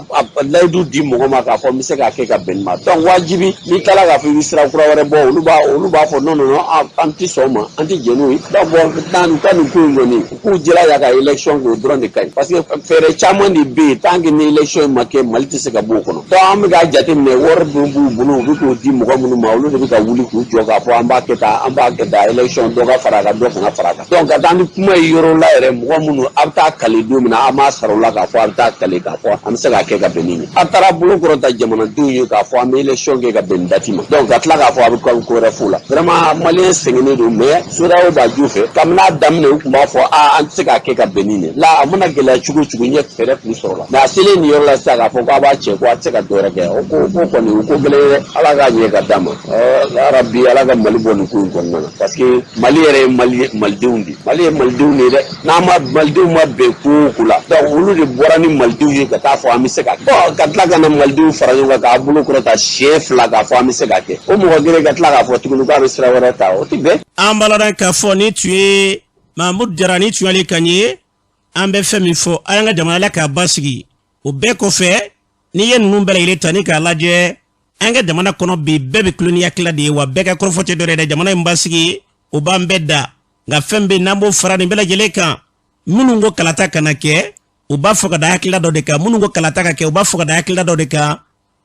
layidu di mɔgɔ ma k'a fɔ n bɛ se k'a kɛ ka bɛn nin ma. Donc wajibi, n'i taara k'a fɔ i bɛ sira kura wɛrɛ bɔ, olu b'a fɔ non, non, non, an tɛ sɔn o ma, an tɛ jɛn n'o ye. Donc bon, u ka nin ko in kɔni, u k'u jilaja ka élection kɛ, o dɔrɔn de ka ɲi, parce que fɛɛrɛ caman de bɛ yen. Tant que ni élection in ma kɛ, Mali tɛ se ka bɔ o kɔnɔ. Donc an bɛ k'a jateminɛ, wari min b'u bolo, u bɛ k'o di mɔgɔ minnu ma, olu de bɛ ka wuli k'u jɔ k'a fɔ an b'a kɛ tan, an b'a kɛ tan, élection, dɔ ka fara a kan, dɔ kana fara a kan. Donc ka taa ni kuma ye yɔrɔ la yɛrɛ, mɔgɔ minnu a bɛ taa kale don min na, an b'a sara o la k'a fɔ a bɛ taa kale k'a fɔ an bɛ se k'a kɛ ka bɛn ni nin ye. A taara bolo kɔrɔta jamanadenw ye k'a fɔ an bɛ élection kɛ ka bɛn nin date ma. Donc ka tila k'a fɔ a bɛ ko wɛrɛ f'o la, vraiment maliyɛn sɛgɛnnen don. Mais CEDEAO b'a jo fɛ. Kabini a daminɛ, u tun b'a fɔ aa, an tɛ se k'a kɛ ka bɛn ni nin la, a mana gɛlɛya cogo o cogo, ɲɛ fɛɛrɛ tun sɔrɔ la. Mais a selen nin yɔrɔ la sisan, k'a fɔ k'a b'a cɛ ko a tɛ se ka dɔ wɛrɛ kɛ, o ko kɔni, o ko gɛlɛn ye dɛ. Ala k'a ɲɛ ka d'a ma yarabi, Ala ka Mali bɔ nin ko in kɔnɔna na, parce que Mali yɛrɛ ye Mali malidenw de, Mali ye malidenw de ye dɛ. N'an ma malidenw ma bɛn ko o ko la, donc olu de bɔra ni malidenw ye ka taa fɔ an bɛ se ka kɛ, ka tila ka na malidenw fara ɲɔgɔn kan k'a bolo kɔrɔta siɲɛ fila k'a fɔ an bɛ se ka kɛ, o mɔgɔ kelen ka tila k'a fɔ tuguni k'a bɛ sira wɛrɛ ta, o tɛ bɛn. An b'a lɔn k'a fɔ ni tun ye Mamudu Jara, ni tun y'ale kan ye. An bɛ fɛn min fɔ, an ka jamana la k'a basigi, o bɛɛ kɔfɛ, n'i ye ninnu bɛɛ lajɛlen ta ni k'a lajɛ an ka jamana kɔnɔ bi, bɛɛ bɛ kulo ni hakilila de ye wa, bɛɛ ka kɔrɔfɔ tɛ dɔ yɛrɛ dɛ. Jamana in basigi, o b'an bɛɛ da. Nka fɛn bɛ n'an b'o fara nin bɛɛ lajɛlen kan, minnu ko kalata kana kɛ, u b'a fɔ ka da hakilila dɔ de kan, minnu ko kalata ka kɛ, u b'a fɔ ka da hakilila dɔ de kan.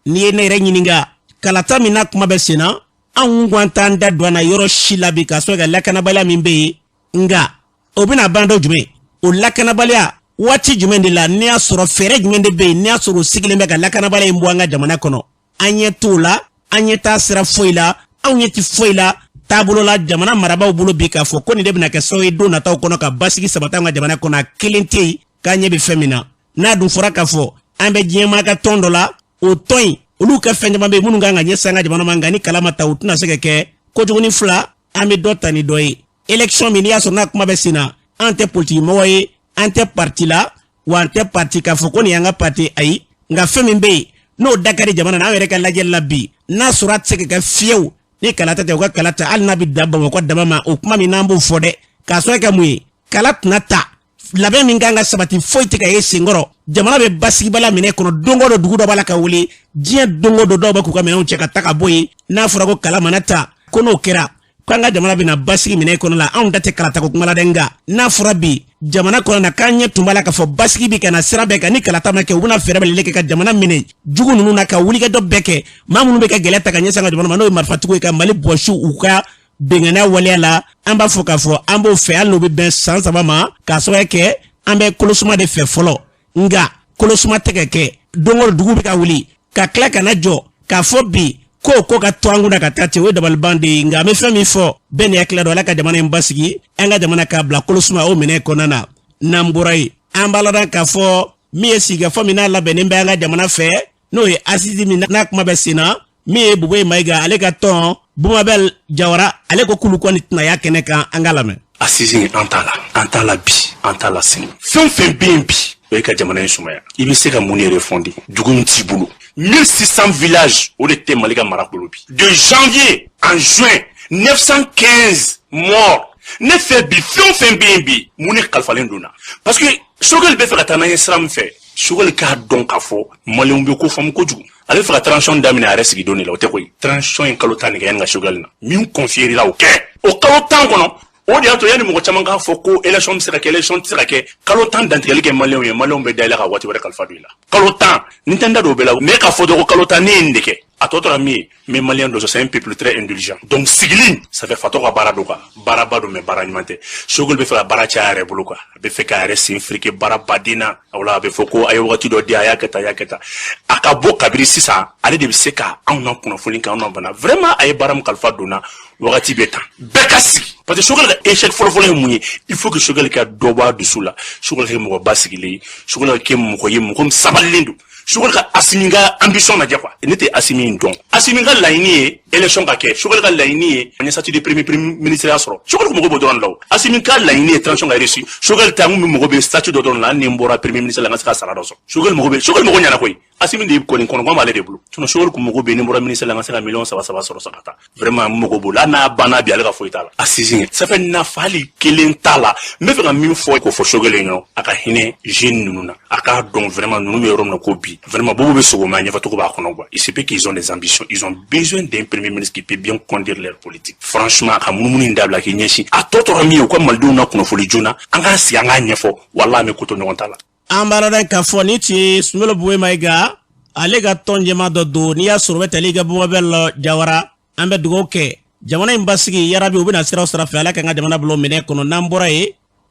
N'i ye ne yɛrɛ ɲininka, kalata min n'a kuma bɛ sen na, anw ko an t'an da don a na yɔrɔ si la bi, k'a sɔrɔ ka lakanabaliya min bɛ yen. Nka o bɛna ban dɔ jumɛn? O lakanabaliya waati jumɛn de la? N'i y'a sɔrɔ fɛɛrɛ jumɛn de bɛ yen, n'i y'a sɔrɔ o sigilen bɛ ka lakanabaliya in bɔ an ka jamana kɔnɔ? An ɲɛ t'o la, an ɲɛ t'a sira foyi la, anw ɲɛ tɛ foyi la taabolo la jamana marabaaw bolo bi k'a fɔ ko nin de bɛna kɛ sababu ye don nataw kɔnɔ ka basigi sabati an ka jamana kɔnɔ. A kelen tɛ yen k'an ɲɛ bɛ fɛn min na. N'a dun fɔra k'a fɔ an bɛ diɲɛmaa ka tɔn dɔ la, o tɔn in Olu ka fɛn caman bɛ yen minnu kan ka ɲɛsin an ka jamana ma, nka ni kala ma ta, u tɛna se ka kɛ. Kojugu fila, an bɛ dɔ ta ni dɔ ye. Élection min n'i y'a sɔrɔ n'a kuma bɛ sen na, an tɛ politiki mɔgɔ ye, an tɛ parti la, wa an tɛ parti k'a fɔ ko nin y'an ka parti, ayi. Nka fɛn min bɛ yen n'o da ka di jamana na, an yɛrɛ ka lajɛli la bi, n'a sɔrɔ a tɛ se ka kɛ fiyewu ni kala tɛ, u ka kala ta, hali n'a bɛ da Bamakɔ dama ma. O kuma min n'an b'o fɔ dɛ, k'a sɔrɔ kɛ mun ye, kala tɛna ta. Labɛn min kan ka sabati, foyi tɛ ka ye senkɔrɔ. Jamana bɛ basigibala minɛ kɔnɔ. Don o don, dugu dɔ b'a la ka wuli. Diɲɛ don o don, dɔw bɛ k'u ka minɛnw cɛ ka ta ka bɔ yen. N'a fɔra ko kala mana ta, ko n'o kɛra k'an ka jamana bɛna basigi minɛ kɔnɔ la, anw da tɛ kalatako kuma la dɛ. Nka n'a fɔra bi jamana kɔnɔ na k'an ɲɛ tun b'a la k'a fɔ basigi bi ka na sira bɛɛ kan, ni kalata ma kɛ, u bɛna fɛɛrɛ bɛɛ kɛ ka jamana minɛ jugu ninnu na, ka wulikajɔ bɛɛ kɛ maa minnu bɛ ka gɛlɛya ta ka ɲɛsin an ka jamana ma, n'o ye marifatigiw ye, ka Mali bɔsi u ka bɛnganiya waleya la. An b'a fɔ k'a fɔ an b'o fɛ, hali n'o bɛ bɛn san 3 ma, k'a sababu kɛ an bɛ kolosuma de fɛ fɔlɔ. Nka kolosuma tɛ ka kɛ. Don o don, dugu bɛ ka wuli ka tila ka na jɔ k'a fɔ bi ko ko ka to an kunna ka taa ten, o ye dabaliban de ye. Nka an bɛ fɛn min fɔ, bɛɛ ni hakilila don. Ala ka jamana in basigi, an ka jamana k'a bila kolosuma o minɛ kɔnɔna na. N'an bɔra yen, an b'a ladɔn k'a fɔ min ye sigikafɔ min n'a labɛnnen bɛ an ka jamana fɛ, n'o ye assises min n'a kuma bɛ sen na, min ye Bubɛyi Mayiga, ale ka tɔn Bumabel Jawara, ale ko k'olu kɔni tɛna y'a kɛnɛ kan. An ka lamɛn. Assises in, an t'a la, an t'a la bi, an t'a la sini. Fɛn fɛn bɛ yen bi, o ye ka jamana in sumaya. I bɛ se ka mun yɛrɛ fɔndi? Dugu min t'i bolo, 1600 villages, o de tɛ Mali ka mara bolo bi. De janvier en juin, 915 morts. Ne fɛ bi, fɛn o fɛn bɛ yen bi, mun de kalifalen don na? Parce que Choguel bɛ fɛ ka taa n'an ye sira min fɛ, Choguel k'a dɔn k'a fɔ maliyɛnw bɛ ko faamu kojugu. Ale bɛ fɛ ka transition daminɛ a yɛrɛ sigidon de la, o tɛ koyi. Transition ye kalo 10 de kɛ yanni ka Choguel na. Min confier la, o kɛ o kalo 10 kɔnɔ. O de y'a to yanni mɔgɔ caman k'a fɔ ko élection bɛ se ka kɛ, élection tɛ se ka kɛ, kalo 10 dantigɛli kɛ maliyɛnw ye, maliyɛnw bɛ da i la ka waati wɛrɛ kalifa don i la. Kalo 10 ni tɛ n da don o bɛɛ la, mais k'a fɔ dɔrɔn ko kalo 10 ne ye nin de kɛ, a tɔ tora min ye. Mais maliyɛn dɔ, c'est un peuple très indulgent, donc sigili, ça fait fatɔ ka baara don quoi. Baaraba don, mais baara ɲuman tɛ. Choguel bɛ fɛ ka baara caya a yɛrɛ bolo quoi. A bɛ fɛ k'a yɛrɛ sen firike baara baden na. Wala a bɛ fɔ ko a ye wagati dɔ di, a y'a kɛ tan, a y'a kɛ tan. A ka bɔ kabiri sisan, ale de bɛ se ka anw na kunnafoni kɛ, anw na bana. Vraiment, a ye baara min kalifa donna, wagati bɛ tan, bɛɛ ka sigi, parce que Choguel ka échec fɔlɔfɔlɔ ye mun ye? Il faut que Choguel ka dɔ bɔ a dusu la, Choguel ka kɛ mɔgɔ basigilen ye, Choguel ka kɛ mɔgɔ ye, mɔgɔ min sabalilen don. Choguel ka Assimi ka ambition lajɛ quoi. Ne tɛ Assimi in dɔn. Assimi ka laɲini ye élection ka kɛ. Choguel ka laɲini ye an ye statut de premier ministre ya sɔrɔ. Choguel ko mago b'o dɔrɔn de la. O Assimi ka laɲini ye transition ka réussir. Choguel ta, n kun bɛ mago bɛ statut dɔ dɔrɔn la, hali ni n bɔra premier ministre la, n ka se ka sara dɔ sɔrɔ. Choguel mago bɛ, Choguel mago ɲɛna koyi. Assimi de kɔni kɔnɔgɔn b'ale de bolo. Sinon Choguel kun mago bɛ, ni n bɔra ministre la, n ka se ka miliyɔn saba saba sɔrɔ sa ka taa. Vraiment, n mago b'o la. Hali n'a banna bi, ale ka foyi t'a la. Assise, ça fait nafa hali kelen t'a la. N bɛ fɛ ka min fɔ, k'o fɔ Choguel ɲɛna, a ka hinɛ jeune ninnu na, a k'a dɔn vraiment ninnu bɛ yɔrɔ min na ko bi, vraiment bobo bɛ sogo ma, ɲɛfɔcogo b'a kɔnɔ quoi. Il se peut qu'ils ont des ambitions, ils ont besoin d'un premier ministre qui peut bien conduire leur politique. Franchement, a ka munumunu in dabila k'i ɲɛsin. A tɔ tora min ye, u ka malidenw na kunnafoni joona, an k'an sigi, an k'a ɲɛfɔ. Walahi, an bɛ ko to ɲɔgɔn ta la. An b'a dɔn k'a fɔ ni tun ye Soumeylou Boubèye Maïga, ale ka tɔn ɲɛmaa dɔ don. N'i y'a sɔrɔ o bɛ tali kɛ Bumabel Jawara. An bɛ dugawu kɛ jamana in basigi yarabi. U bɛna sira o sira fɛ, Ala k'an ka jamana bila o minɛ kɔnɔ. N'an bɔra yen,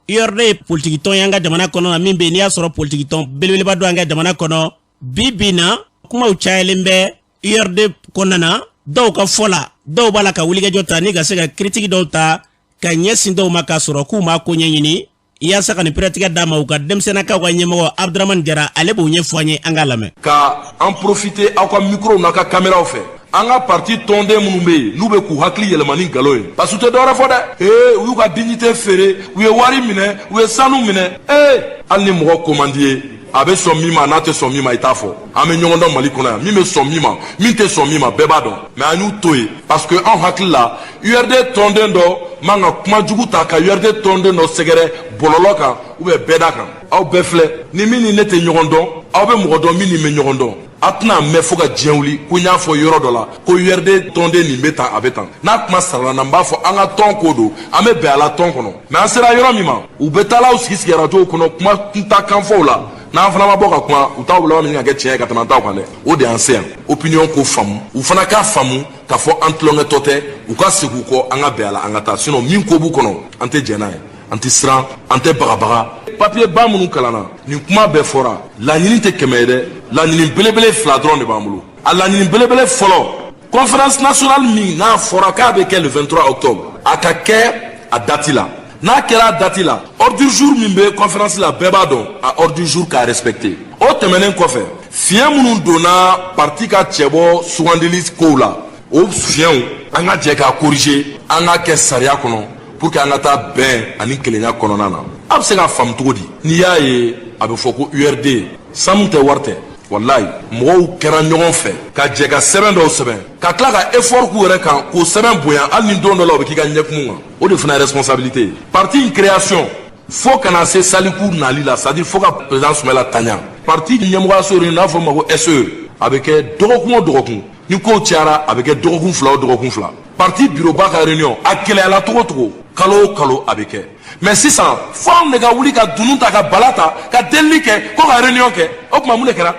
URD ye politikitɔn ye an ka jamana kɔnɔ na min bɛ yen, n'i y'a sɔrɔ politikitɔn belebeleba don an ka jamana kɔnɔ. Bi bi na, kumaw cayalen bɛ URD kɔnɔna na. Dɔw ka fɔ la, dɔw b'a la ka wulikajɔ ta ni ka se ka critique dɔw ta ka ɲɛsin dɔw ma, k'a sɔrɔ k'u m'a ko ɲɛɲini yaasa ka nin pɛrɛtigɛ d'a ma. U ka denmisɛnninakaw ka ɲɛmɔgɔ Abdramani Jara, ale b'o ɲɛfɔ an ye, an k'a lamɛn. Ka an profiter aw ka micro n'a ka caméraw fɛ, an ka parti tɔnden minnu bɛ yen, n'u bɛ k'u hakili yɛlɛma ni nkalon ye, parce que u tɛ dɔwɛrɛ fɔ dɛ. Ee, u y'u ka dignité feere, u ye wari minɛ, u ye sanu minɛ. Ee, hali ni mɔgɔ ko man di ye, a bɛ sɔn min ma, n'a tɛ sɔn min ma, i t'a fɔ. An bɛ ɲɔgɔn dɔn Mali kɔnɔ yan, min bɛ sɔn min ma, min tɛ sɔn min ma, bɛɛ b'a dɔn. Mais an y'u to yen, parce que anw hakili la, URD tɔnden dɔ man ka kuma jugu ta ka URD tɔnden dɔ sɛgɛrɛ bɔlɔlɔ kan ou bien bɛɛda kan. Aw bɛɛ filɛ ni min ni ne tɛ ɲɔgɔn dɔn, aw bɛ mɔgɔ dɔn min ni bɛ ɲɔgɔn dɔn. A tɛna mɛn fo ka diɲɛ wuli ko n y'a fɔ yɔrɔ dɔ la ko URD tɔnden nin bɛ tan, a bɛ tan. N'a kuma sarala na, n b'a fɔ an ka tɔn ko don, an bɛ bɛn a la tɔn kɔnɔ. Mais an sera yɔrɔ min ma, u bɛ taa l'aw sigi sigi arajow kɔnɔ kuma kunta kanfɔw la, n'an fana ma bɔ ka kuma, u t'aw laban min ka kɛ tiɲɛ ye ka tɛmɛ an taw kan dɛ. O de y'an se yan. Opinion ko faamu, u fana k'a faamu k'a fɔ an tulonkɛtɔ tɛ. U ka segin u kɔ, an ka bɛn a la, an ka taa. Sinon min ko b'u kɔnɔ, an tɛ jɛn n'a ye, an tɛ siran, an tɛ bagabaga. Papier ba minnu kalanna, nin kuma bɛɛ fɔra. Laɲini tɛ 100 ye dɛ, laɲini belebele fila dɔrɔn de b'an bolo. A laɲini belebele fɔlɔ, conférence nationale min n'a fɔra k'a bɛ kɛ le 23 octobre, a ka kɛ a date la. N'a kɛra a date la, ordre du jour min bɛ conférence la, bɛɛ b'a dɔn, a ordre du jour k'a respecter. O tɛmɛnen kɔfɛ, Fiɲɛ minnu donna parti ka cɛbɔ sugandili kow la, o fiɲɛw, an ka jɛ k'a corriger, an ka kɛ sariya kɔnɔ pour que an ka taa bɛn ani kelenya kɔnɔna na. A bɛ se k'a faamu cogo di n'i y'a ye a bɛ fɔ ko URD sanu tɛ, wari tɛ? Walayi, mɔgɔw kɛra ɲɔgɔn fɛ ka jɛ ka sɛbɛn dɔw sɛbɛn, ka tila ka effort k'u yɛrɛ kan k'o sɛbɛn bonya, hali ni don dɔ la o bɛ k'i ka ɲɛkumu kan. O de fana ye responsabilité ye. Parti in création fo ka na se Saliku nali la, c'est à dire fo ka président Sumayila taɲa, parti ɲɛmɔgɔyaso yɛrɛ, n'a fɔ ma ko SE, a bɛ kɛ dɔgɔkun o dɔgɔkun. Ni kow cayara, a bɛ kɛ dɔgɔkun 2 o dɔgɔkun 2. Parti bureau ba ka réunion, a gɛlɛyala cogo o cogo, kalo o kalo a bɛ kɛ. Mais sisan, fo anw de ka wuli ka dunun ta, ka bala ta, ka delili kɛ ko ka réunion kɛ. O tuma, mun de kɛra?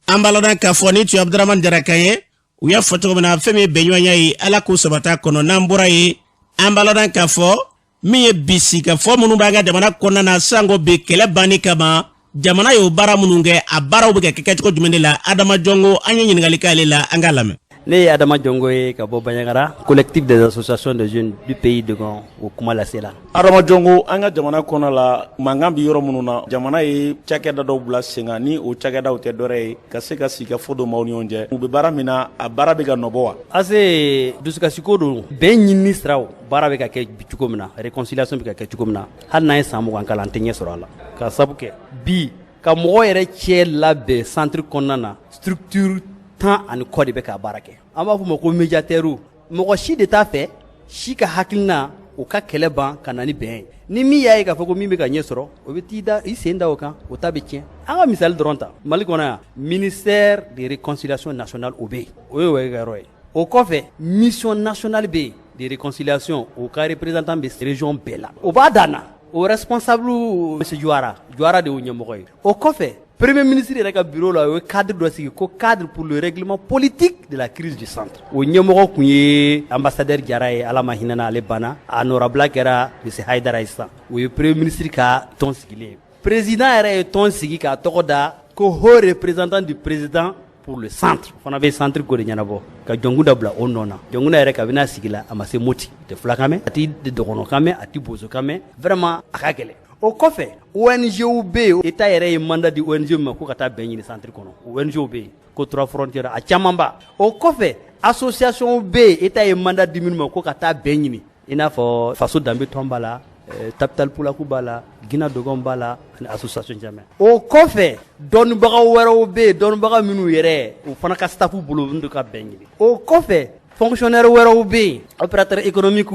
An b'a lɔn k'a fɔ ni tun ye Abudramani Jara kan ye. U y'a fɔ cogo min na, fɛn min ye bɛnɲɔgɔnya ye, Ala k'u sabata kɔnɔ. N'an bɔra yen, an b'a lɔn k'a fɔ min ye bi sigikafɔ minnu b'an ka jamana kɔnɔna na, sanko bi kɛlɛ banni kama, jamana y'o baara minnu kɛ, a baaraw bɛ ka kɛ kɛcogo jumɛn de la? Adama Jɔngo, an ye ɲininkali k'ale la, an k'a lamɛn. Ne ye Adama Jɔngo ye ka bɔ Bandiagara, collectif des associations de jeunes du pays Dogon, o kuma lasela. Adama Jɔngo, an ka jamana kɔnɔ la, mankan bi yɔrɔ minnu na, jamana ye cakɛda dɔw bila sen kan. Ni o cakɛdaw tɛ dɔwɛrɛ ye ka se ka sigikafɔ don maaw ni ɲɔgɔn cɛ, u bɛ baara min na, a baara bɛ ka nɔbɔ wa? Ase dusukasiko don. Bɛn ɲinini siraw, baara bɛ ka kɛ bi cogo min na, réconciliation bɛ ka kɛ cogo min na, hali n'an ye san 20 k'a la, an tɛ ɲɛ sɔrɔ a la, ka sabu kɛ bi ka mɔgɔ yɛrɛ cɛ labɛn centre kɔnɔna na, structure tan ani kɔ de bɛ ka baara kɛ. An b'a fɔ o ma ko médiateur. Mɔgɔ si de t'a fɛ si ka hakilina o ka kɛlɛ ban ka na ni bɛn ye. Ni min y'a ye k'a fɔ ko min bɛ ka ɲɛ sɔrɔ, o bɛ t'i da i sen da o kan, o ta bɛ tiɲɛ. An ka misali dɔrɔn ta, Mali kɔnɔ yan, ministère de réconciliation nationale, o bɛ yen, o ye o ka yɔrɔ ye. O kɔfɛ, mission nationale bɛ yen de réconciliation, o ka représentant bɛ région bɛɛ la, o b'a dan na, o responsable monsieur Juwara, Juwara de y'o ɲɛmɔgɔ ye. O kɔfɛ, premier ministre yɛrɛ ka bureau la, o ye cadre dɔ sigi ko cadre pour le règlement politique de la crise du centre. O ɲɛmɔgɔ tun ye ambassadeur Jara ye, Ala ma hinɛ ale banna, a nɔrabila kɛra monsieur Hayidara ye sisan. O ye premier ministre ka tɔn sigilen ye. Président yɛrɛ ye tɔn sigi k'a tɔgɔ da ko haut représentant du président pour le centre. O fana bɛ centre ko de ɲɛnabɔ ka Jɔnkunda bila o nɔ na. Jɔnkunda yɛrɛ, kabini a sigi la, a ma se Moti, a tɛ fulakan mɛn, a tɛ dɔgɔnɔkan mɛn, a tɛ bozokan mɛn, vraiment a ka gɛlɛn. O kɔfɛ, ONG bɛ yen, État yɛrɛ ye mandat di ONG ma ko ka taa bɛn ɲini centre kɔnɔ. ONG bɛ yen ko Trois Frontières, a camanba. O kɔfɛ, association bɛ yen, État ye mandat di minnu ma ko ka taa bɛn ɲini, i n'a fɔ Faso Danbe Tɔn b'a la, Tabital Pulaku b'a la, Gina Dogon b'a la, ani association caman. O kɔfɛ, dɔnnibaga wɛrɛw bɛ yen, dɔnnibaga minnu yɛrɛ o fana ka staff bolo olu ka bɛn ɲini. O kɔfɛ, fonctionnaire wɛrɛw bɛ yen, opérateur économique,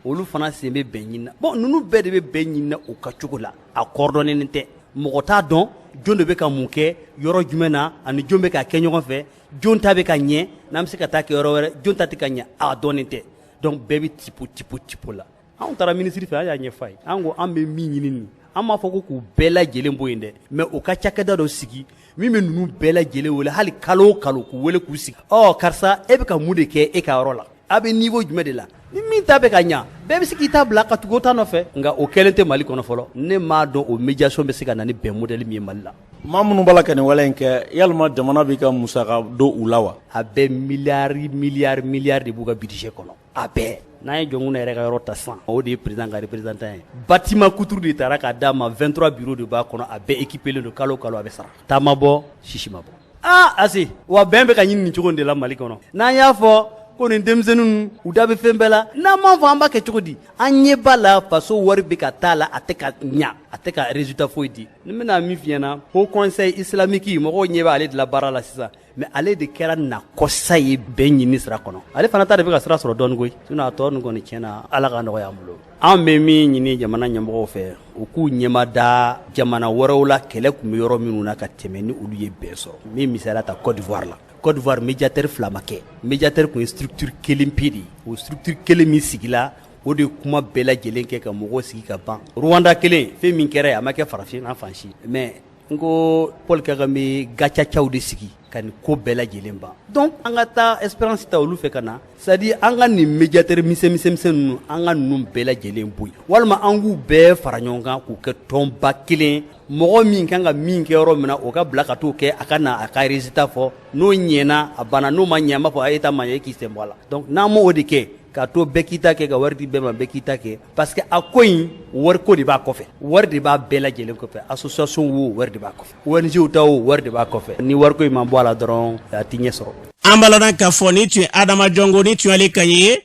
olu fana sen bɛ bɛn ɲini na. Bon, ninnu bɛɛ de bɛ bɛn ɲini na u ka cogo la, a coordonné tɛ. Mɔgɔ t'a dɔn jɔn de bɛ ka mun kɛ yɔrɔ jumɛn na, ani jɔn bɛ ka kɛ ɲɔgɔn fɛ, jɔn ta bɛ ka ɲɛ, n'an bɛ se ka taa kɛ yɔrɔ wɛrɛ, jɔn ta tɛ ka ɲɛ, a dɔnnen tɛ. Donc bɛɛ bɛ tipo tipo tipo la. Anw taara ministre fɛ, an y'a ɲɛfɔ a ye. An ko an bɛ min ɲini nin, an m'a fɔ ko k'u bɛɛ lajɛlen bɔ yen dɛ, mais u ka cakɛda dɔ sigi min bɛ ninnu bɛɛ lajɛlen wele, hali kalo o kalo k'u wele k'u sigi. Ɔ karisa, e bɛ ka mun de kɛ e ka yɔrɔ la? A bɛ niveau jumɛn de la? Ni min ta bɛ ka ɲa, bɛɛ bɛ se k'i ta bila ka tugu o ta nɔfɛ. Nka o kɛlen tɛ Mali kɔnɔ fɔlɔ. Ne m'a dɔn o médiation bɛ se ka na ni bɛn modèle min ye Mali la. Maa minnu b'a la ka nin wale in kɛ, yalima jamana b'i ka musaka don u la wa? A bɛɛ, miliyari miliyari miliyari de b'u ka budget kɔnɔ, a bɛɛ. N'an ye Jɔnkunda yɛrɛ ka yɔrɔ ta sisan, o de ye président ka représentant ye. Bâtiment kuturu de taara k'a d'a ma, 23 bureau de b'a kɔnɔ, a bɛɛ équipé len don, kalo o kalo a bɛ sara. Taa ma bɔ, sisi ma bɔ. Aa Ase, wa bɛn bɛ ka ɲini nin cogo in de la Mali kɔnɔ. N'an y'a fɔ ko nin denmisɛnnin, u da bɛ fɛn bɛɛ la, n'an m'a fɔ, an b'a kɛ cogo di? An ɲɛ b'a la, faso wari bɛ ka taa la, a tɛ ka ɲa, a tɛ ka résultat foyi di. Ni n bɛna min f'i ɲɛna, haut conseil islamique, mɔgɔw ɲɛ bɛ ale de la baara la sisan, mais ale de kɛra nakɔsa ye bɛn ɲini sira kɔnɔ. Ale fana ta de bɛ ka sira sɔrɔ dɔɔni koyi. Sinon a tɔ ninnu kɔni, tiɲɛna, Ala ka nɔgɔya an bolo. An bɛ min ɲini jamana ɲɛmɔgɔw fɛ, u k'u ɲɛma da jamana wɛrɛw la, kɛlɛ tun bɛ yɔrɔ minnu na ka tɛmɛ, ni olu ye bɛn sɔrɔ. Min misaliya ta Côte d'Ivoire la, Côte d'Ivoire, médiateur fila ma kɛ, médiateur tun ye structure kelen pe de ye. O structure kelen min sigila, o de ye kuma bɛɛ lajɛlen kɛ ka mɔgɔw sigi ka ban. Rwanda kelen, fɛn min kɛra yen, a ma kɛ farafinna fan si, mais n ko Paul Kagame gacacaw de sigi ka nin ko bɛɛ lajɛlen ban. Donc an ka taa expérience ta olu fɛ ka na, c'est à dire an ka nin médiateur misɛn misɛn ninnu, an ka ninnu bɛɛ lajɛlen bɔ yen, walima an k'u bɛɛ fara ɲɔgɔn kan k'u kɛ tɔnba kelen. Mɔgɔ min kan ka min kɛ yɔrɔ min na, o ka bila ka t'o kɛ, a ka na a ka résultat fɔ. N'o ɲɛna, a banna. N'o ma ɲɛ, an b'a fɔ e ta ma ɲɛ, e k'i sen bɔ a la. Donc n'an m'o de kɛ K'a to bɛɛ k'i ta kɛ, ka wari di bɛɛ ma, bɛɛ k'i ta kɛ, parce que a ko in, wariko de b'a kɔfɛ, wari de b'a bɛɛ lajɛlen kɔfɛ. Association wo, wari de b'a kɔfɛ, ONG ta wo, wari de b'a kɔfɛ. Ni wariko in ma bɔ a la dɔrɔn, a tɛ ɲɛ sɔrɔ. An b'a lɔn k'a fɔ nin tun ye Adama Jɔngo, ni tun y'ale kan ye.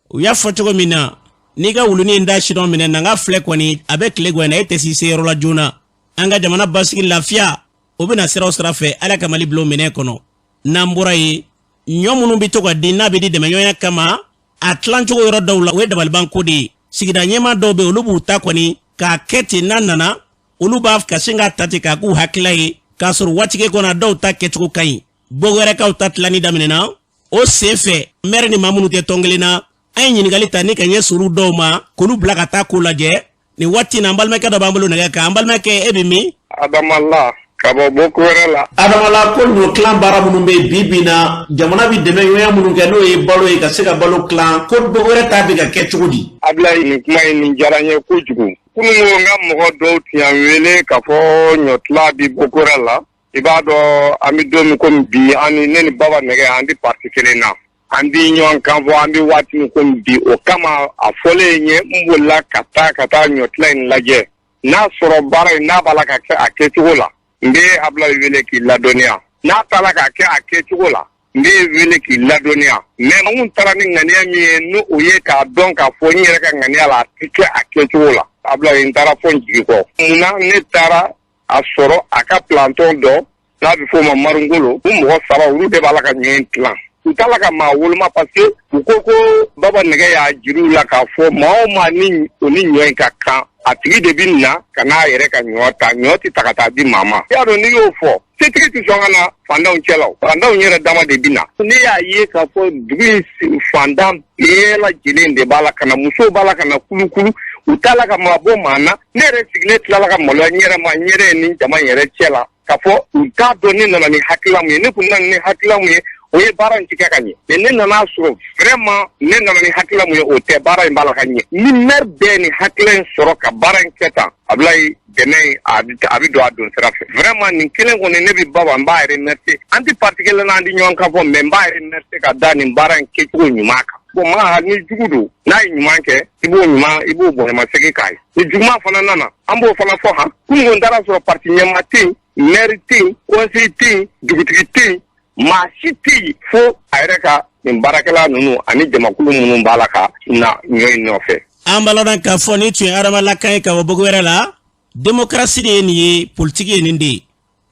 U y'a fɔ cogo min na, n'i ka wulunin da sidɔn minɛ na, n ka filɛ kɔni, a bɛ tile gɛn na, e tɛ s'i se yɔrɔ la joona. An ka jamana basigi, lafiya, o bɛna sira o sira fɛ, Ala ka Mali bila o minɛ kɔnɔ. N'an bɔra yen, ɲɔ minnu bɛ to ka di, n'a bɛ di dɛmɛɲɔgɔnya kama, a tilancogo yɔrɔ dɔw la, o ye dabalibanko de ye. Sigida ɲɛmaa dɔw bɛ, olu b'u ta kɔni k'a kɛ ten. N'a nana, olu b'a ka sin k'a ta ten k'a k'u hakilila ye, k'a sɔrɔ waati kɔnɔ, dɔw ta kɛcogo ka ɲi. Bogowɛrɛkaw ta tilanni daminɛna o sen fɛ, mɛri ni maa minnu tɛ tɔn kelen na. An ye ɲininkali ta ni ka ɲɛ suru dɔw ma k'olu bila ka taa ko lajɛ. Nin waati na, an balimakɛ dɔ b'an bolo nɛgɛ kan. An balimakɛ, e bɛ min? Adamala ka bɔ Bokuwɛrɛ la. Adamala, ko ɲɔ tilan baara minnu bɛ bi bi na, jamana bɛ dɛmɛ ɲɔgɔnya minnu kɛ, n'o ye balo ye, ka se ka balo tilan, ko Bokuwɛrɛ ta bɛ ka kɛ cogo di? Abilayi, nin kuma in nin diyara n ye kojugu. Kunun, n ka mɔgɔ dɔw tun y'an wele k'a fɔ ɲɔ tilan bi Bokuwɛrɛ la. I b'a dɔn, an bɛ don min komi bi, an ni ne ni Baba Nɛgɛ, an tɛ parti kelen na, an bɛ ɲɔgɔn kan fɔ. An bɛ waati min komi bi, o kama a fɔlen ye, n bolila ka taa ɲɔtilan in lajɛ. N'a sɔrɔ baara in n'a b'a la ka kɛ a kɛcogo la, n bɛ Abulayi wele k'i ladɔnniya. N'a taara k'a kɛ a kɛcogo la, n bɛ wele k'i ladɔnniya. Mais n taara ni ŋaniya min ye, n'o o ye k'a dɔn k'a fɔ n yɛrɛ ka ŋaniya la, a tɛ kɛ a kɛcogo la. Abulayi, n taara fɔ n jigi kɔ. Munna ne taara a sɔrɔ a ka planton dɔ n'a bɛ f'o ma Marungolo, u mɔgɔ saba, olu de b'a la ka ɲɔ in tilan. U t'a la ka maa woloma, parce que u ko ko Baba Nɛgɛ y'a jiriw la k'a fɔ maa o maa ni o ni ɲɔ in ka kan, a tigi de bɛ na ka n'a yɛrɛ ka ɲɔ ta. Ɲɔ tɛ ta ka taa di maa ma. I y'a dɔn, n'i y'o fɔ, setigi tɛ sɔn ka na fantanw cɛ la. O fantanw yɛrɛ dama de bɛ na. Ne y'a ye k'a fɔ dugu in fantan bɛɛ lajɛlen de b'a la ka na, musow b'a la ka na kulukulu, u t'a la ka maa bɔ maa na. Ne yɛrɛ sigilen tilala ka maloya n yɛrɛ ma, n yɛrɛ ye nin jama in yɛrɛ cɛ la, k'a fɔ u t'a dɔn ne nana ni hakilila mun ye. Ne kun nana ni hakilila mun ye, o ye baara in ti kɛ ka ɲɛ. Mais ne nana sɔrɔ vraiment, ne nana ni hakilila mun ye, o tɛ, baara in b'a la ka ɲɛ. Ni maire bɛɛ ni hakilila in sɔrɔ ka baara in kɛ tan, Abulayi, dɛmɛ in a bɛ don a don sira fɛ. Vraiment, nin kelen kɔni, ne bɛ Baba, n b'a remercier. An tɛ parti kelen na, an tɛ ɲɔgɔn kan fɔ, mais n b'a remercier ka da nin baara in kɛcogo ɲuman kan. Bon, maa ni jugu don, n'a ye ɲuman kɛ, i b'o ɲuman, i b'o bonyamasegin k'a ye. Ni juguman fana nana, an b'o fana fɔ. Han, kunun n taara sɔrɔ parti ɲɛmaa tɛ yen, maire tɛ yen, conseiller tɛ yen, dugutigi tɛ yen, maa si tɛ yen, fo a yɛrɛ ka nin baarakɛla ninnu ani jamakulu minnu b'a la ka na ɲɔ in nɔfɛ. An b'a lɔn k'a fɔ ni tun ye Adamalakan ye ka bɔ Bogo wɛrɛ la. Démocratie de ye nin ye, politiki ye nin de ye.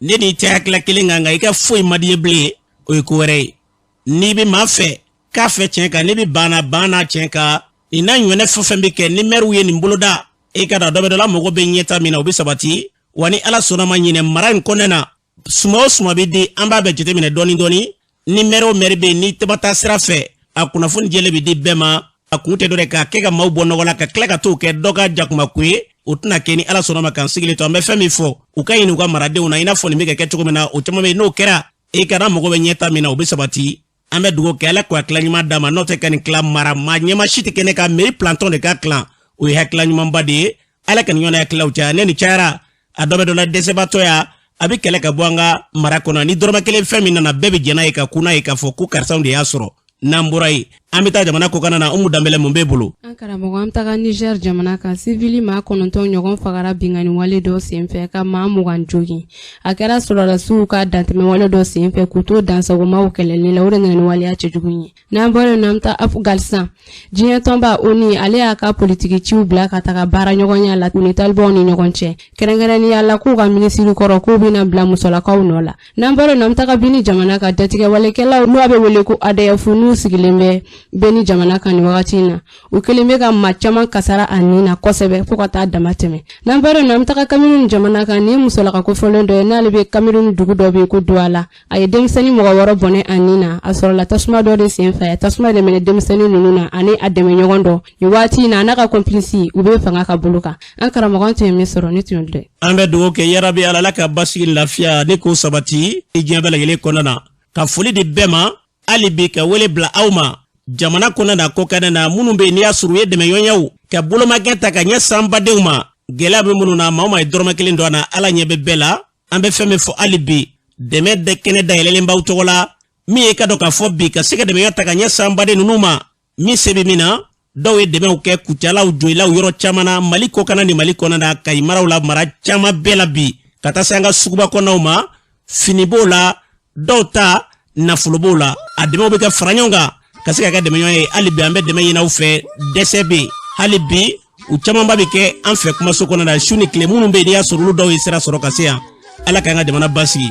Ne n'i tɛ hakilila kelen kan, nka i ka foyi man di ye bilen, o ye ko wɛrɛ ye. N'i bɛ maa fɛ, k'a fɛ tiɲɛ kan, n'i bɛ banna, banna tiɲɛ kan. Nin n'a ɲɔgɔnna fɛn fɛn bɛ kɛ, ni mɛriw ye nin boloda, e ka da dɔ bɛ dɔ la, mɔgɔ bɛ ɲɛta min na, o bɛ sabati wa. Ni Ala sɔnna ma, ɲinɛ mara in kɔnɔna na, suma o suma bɛ di, an b'a bɛɛ jateminɛ dɔɔni dɔɔni. Ni mɛri o mɛri bɛ yen, ni tɛmɛ taa sira fɛ, a kunnafoni jɛlen bɛ di bɛɛ ma. A kun tɛ dɔ wɛrɛ k'a kɛ ka maaw bɔ nɔgɔ la, ka tila ka t'o kɛ dɔ ka jakumako ye, o tɛna kɛ. Ni Ala sɔnna ma, k'an sigilen to, an bɛ fɛn min fɔ, u ka ɲini u ka maradenw na, i n'a fɔ nin bɛ ka kɛ cogo min na, o caman bɛ yen. N'o kɛra, e kana mago bɛ ɲɛta min na, o bɛ sabati. An bɛ dugawu kɛ, Ala k'a tila ɲuman d'a ma. N'o tɛ ka nin tila mara maa ɲɛma si tɛ kɛ ne ka mairie planton de ka tilan, o ye hakilila ɲumanba de ye. Ala ka nin ɲɔgɔn hakililaw caya. Ne nin cayara, a dɔ bɛ dɔ la dɛsɛbaatɔ ya, a bɛ kɛlɛ ka bɔ an ka mara kɔnɔ. Ni dɔrɔmɛ kelen fɛn min nana, bɛɛ bɛ jɛn n'a ye ka kun n'a ye k'a fɔ ko karisaw de y'a sɔrɔ. N'an bɔra yen, an bɛ taa jamana kɔkanna na. Umu Danbɛlɛ, mun b'e bolo? An karamɔgɔ, an bɛ taga Niger jamana kan. Sivili maa 9 ɲɔgɔn fagara binkanni wale dɔ senfɛ, ka maa 20 jogin. A kɛra sɔrɔdasiw ka dantɛmɛwale dɔ senfɛ k'u to dansagomaw kɛlɛli la. O de nana ni waleya cɛjugu ye. N'an bɔra yen nɔ, an bɛ taa Afghanistan. Diɲɛ tɔnba ONU, ale y'a ka politiki ciw bila ka taga baara ɲɔgɔnya la u ni talibanw ni ɲɔgɔn cɛ, kɛrɛnkɛrɛnnenya la k'u ka minisiri kɔrɔ k'u bɛna bila musolakaw nɔ la. N'an bɔra yen nɔ, an bɛ taga Bini jamana kan. Jatigɛwalekɛlaw, n'o bɛ wele ko ADF, n'u sigilen bɛ Beni jamana kan nin wagati in na, u kɛlen bɛ ka maa caman kasara a nin na kosɛbɛ fo ka taa dama tɛmɛ. N'an bɔra yen nɔ, an bɛ taga Cameroun jamana kan. Nin ye musolaka kofɔlen dɔ ye, n'ale bɛ Cameroun dugu dɔ bɛ yen ko Douala. A ye denmisɛnnin mɔgɔ 6 bɔnɛ a nin na. A sɔrɔla tasuma dɔ de sen fɛ, tasuma de minɛ denmisɛnnin ninnu na ani a dɛmɛɲɔgɔn dɔ. Nin waati in na, a n'a ka complice, u bɛ fanga ka bolo kan. An karamɔgɔ, tun ye min sɔrɔ, ne tun dɛ. An bɛ dugawu kɛ, yarabi Ala, Ala ka basigi, lafiya ni k'o sabati diɲɛ bɛɛ lajɛlen kɔnɔna na. Ka foli di bɛɛ ma hali bi, ka wele bila aw ma jamana kɔnɔ na, kɔkanna na, minnu bɛ yen n'i y'a sɔrɔ u ye dɛmɛɲɔgɔnyaw ka bolomagɛn ta ka ɲɛ an badenw ma, gɛlɛya bɛ minnu na. Maa o maa ye dɔrɔmɛ kelen don an na, Ala ɲɛ bɛ bɛɛ la. An bɛ fɛn min fɔ hali bi, dɛmɛ de kɛnɛ dayɛlɛlen b'aw tɔgɔ la. Min ye ka dɔn k'a fɔ bi, ka se ka dɛmɛɲɔgɔn ta ka ɲɛ an baden ninnu ma. Min se bɛ min na, dɔw ye dɛmɛw kɛ Kucalaw, Joyilaw, yɔrɔ caman na Mali kɔkanna ni Mali kɔnɔna na, Kayi maraw la, mara caman bɛɛ la bi, ka taa se an ka suguba kɔnɔnaw ma. Fini b'o la, dɔw ta nafolo b'o la. A dɛmɛw bɛ kɛ fara ɲɔgɔn kan ka se ka kɛ dɛmɛɲɔgɔn ye. Hali bi an bɛ dɛmɛ ɲini aw fɛ, dɛsɛ bɛ yen hali bi. U camanba bɛ kɛ an fɛ kumaso kɔnɔ na su ni tile. Minnu bɛ yen, n'i y'a sɔrɔ olu dɔw ye sira sɔrɔ ka se yan, Ala k'an ka jamana basigi.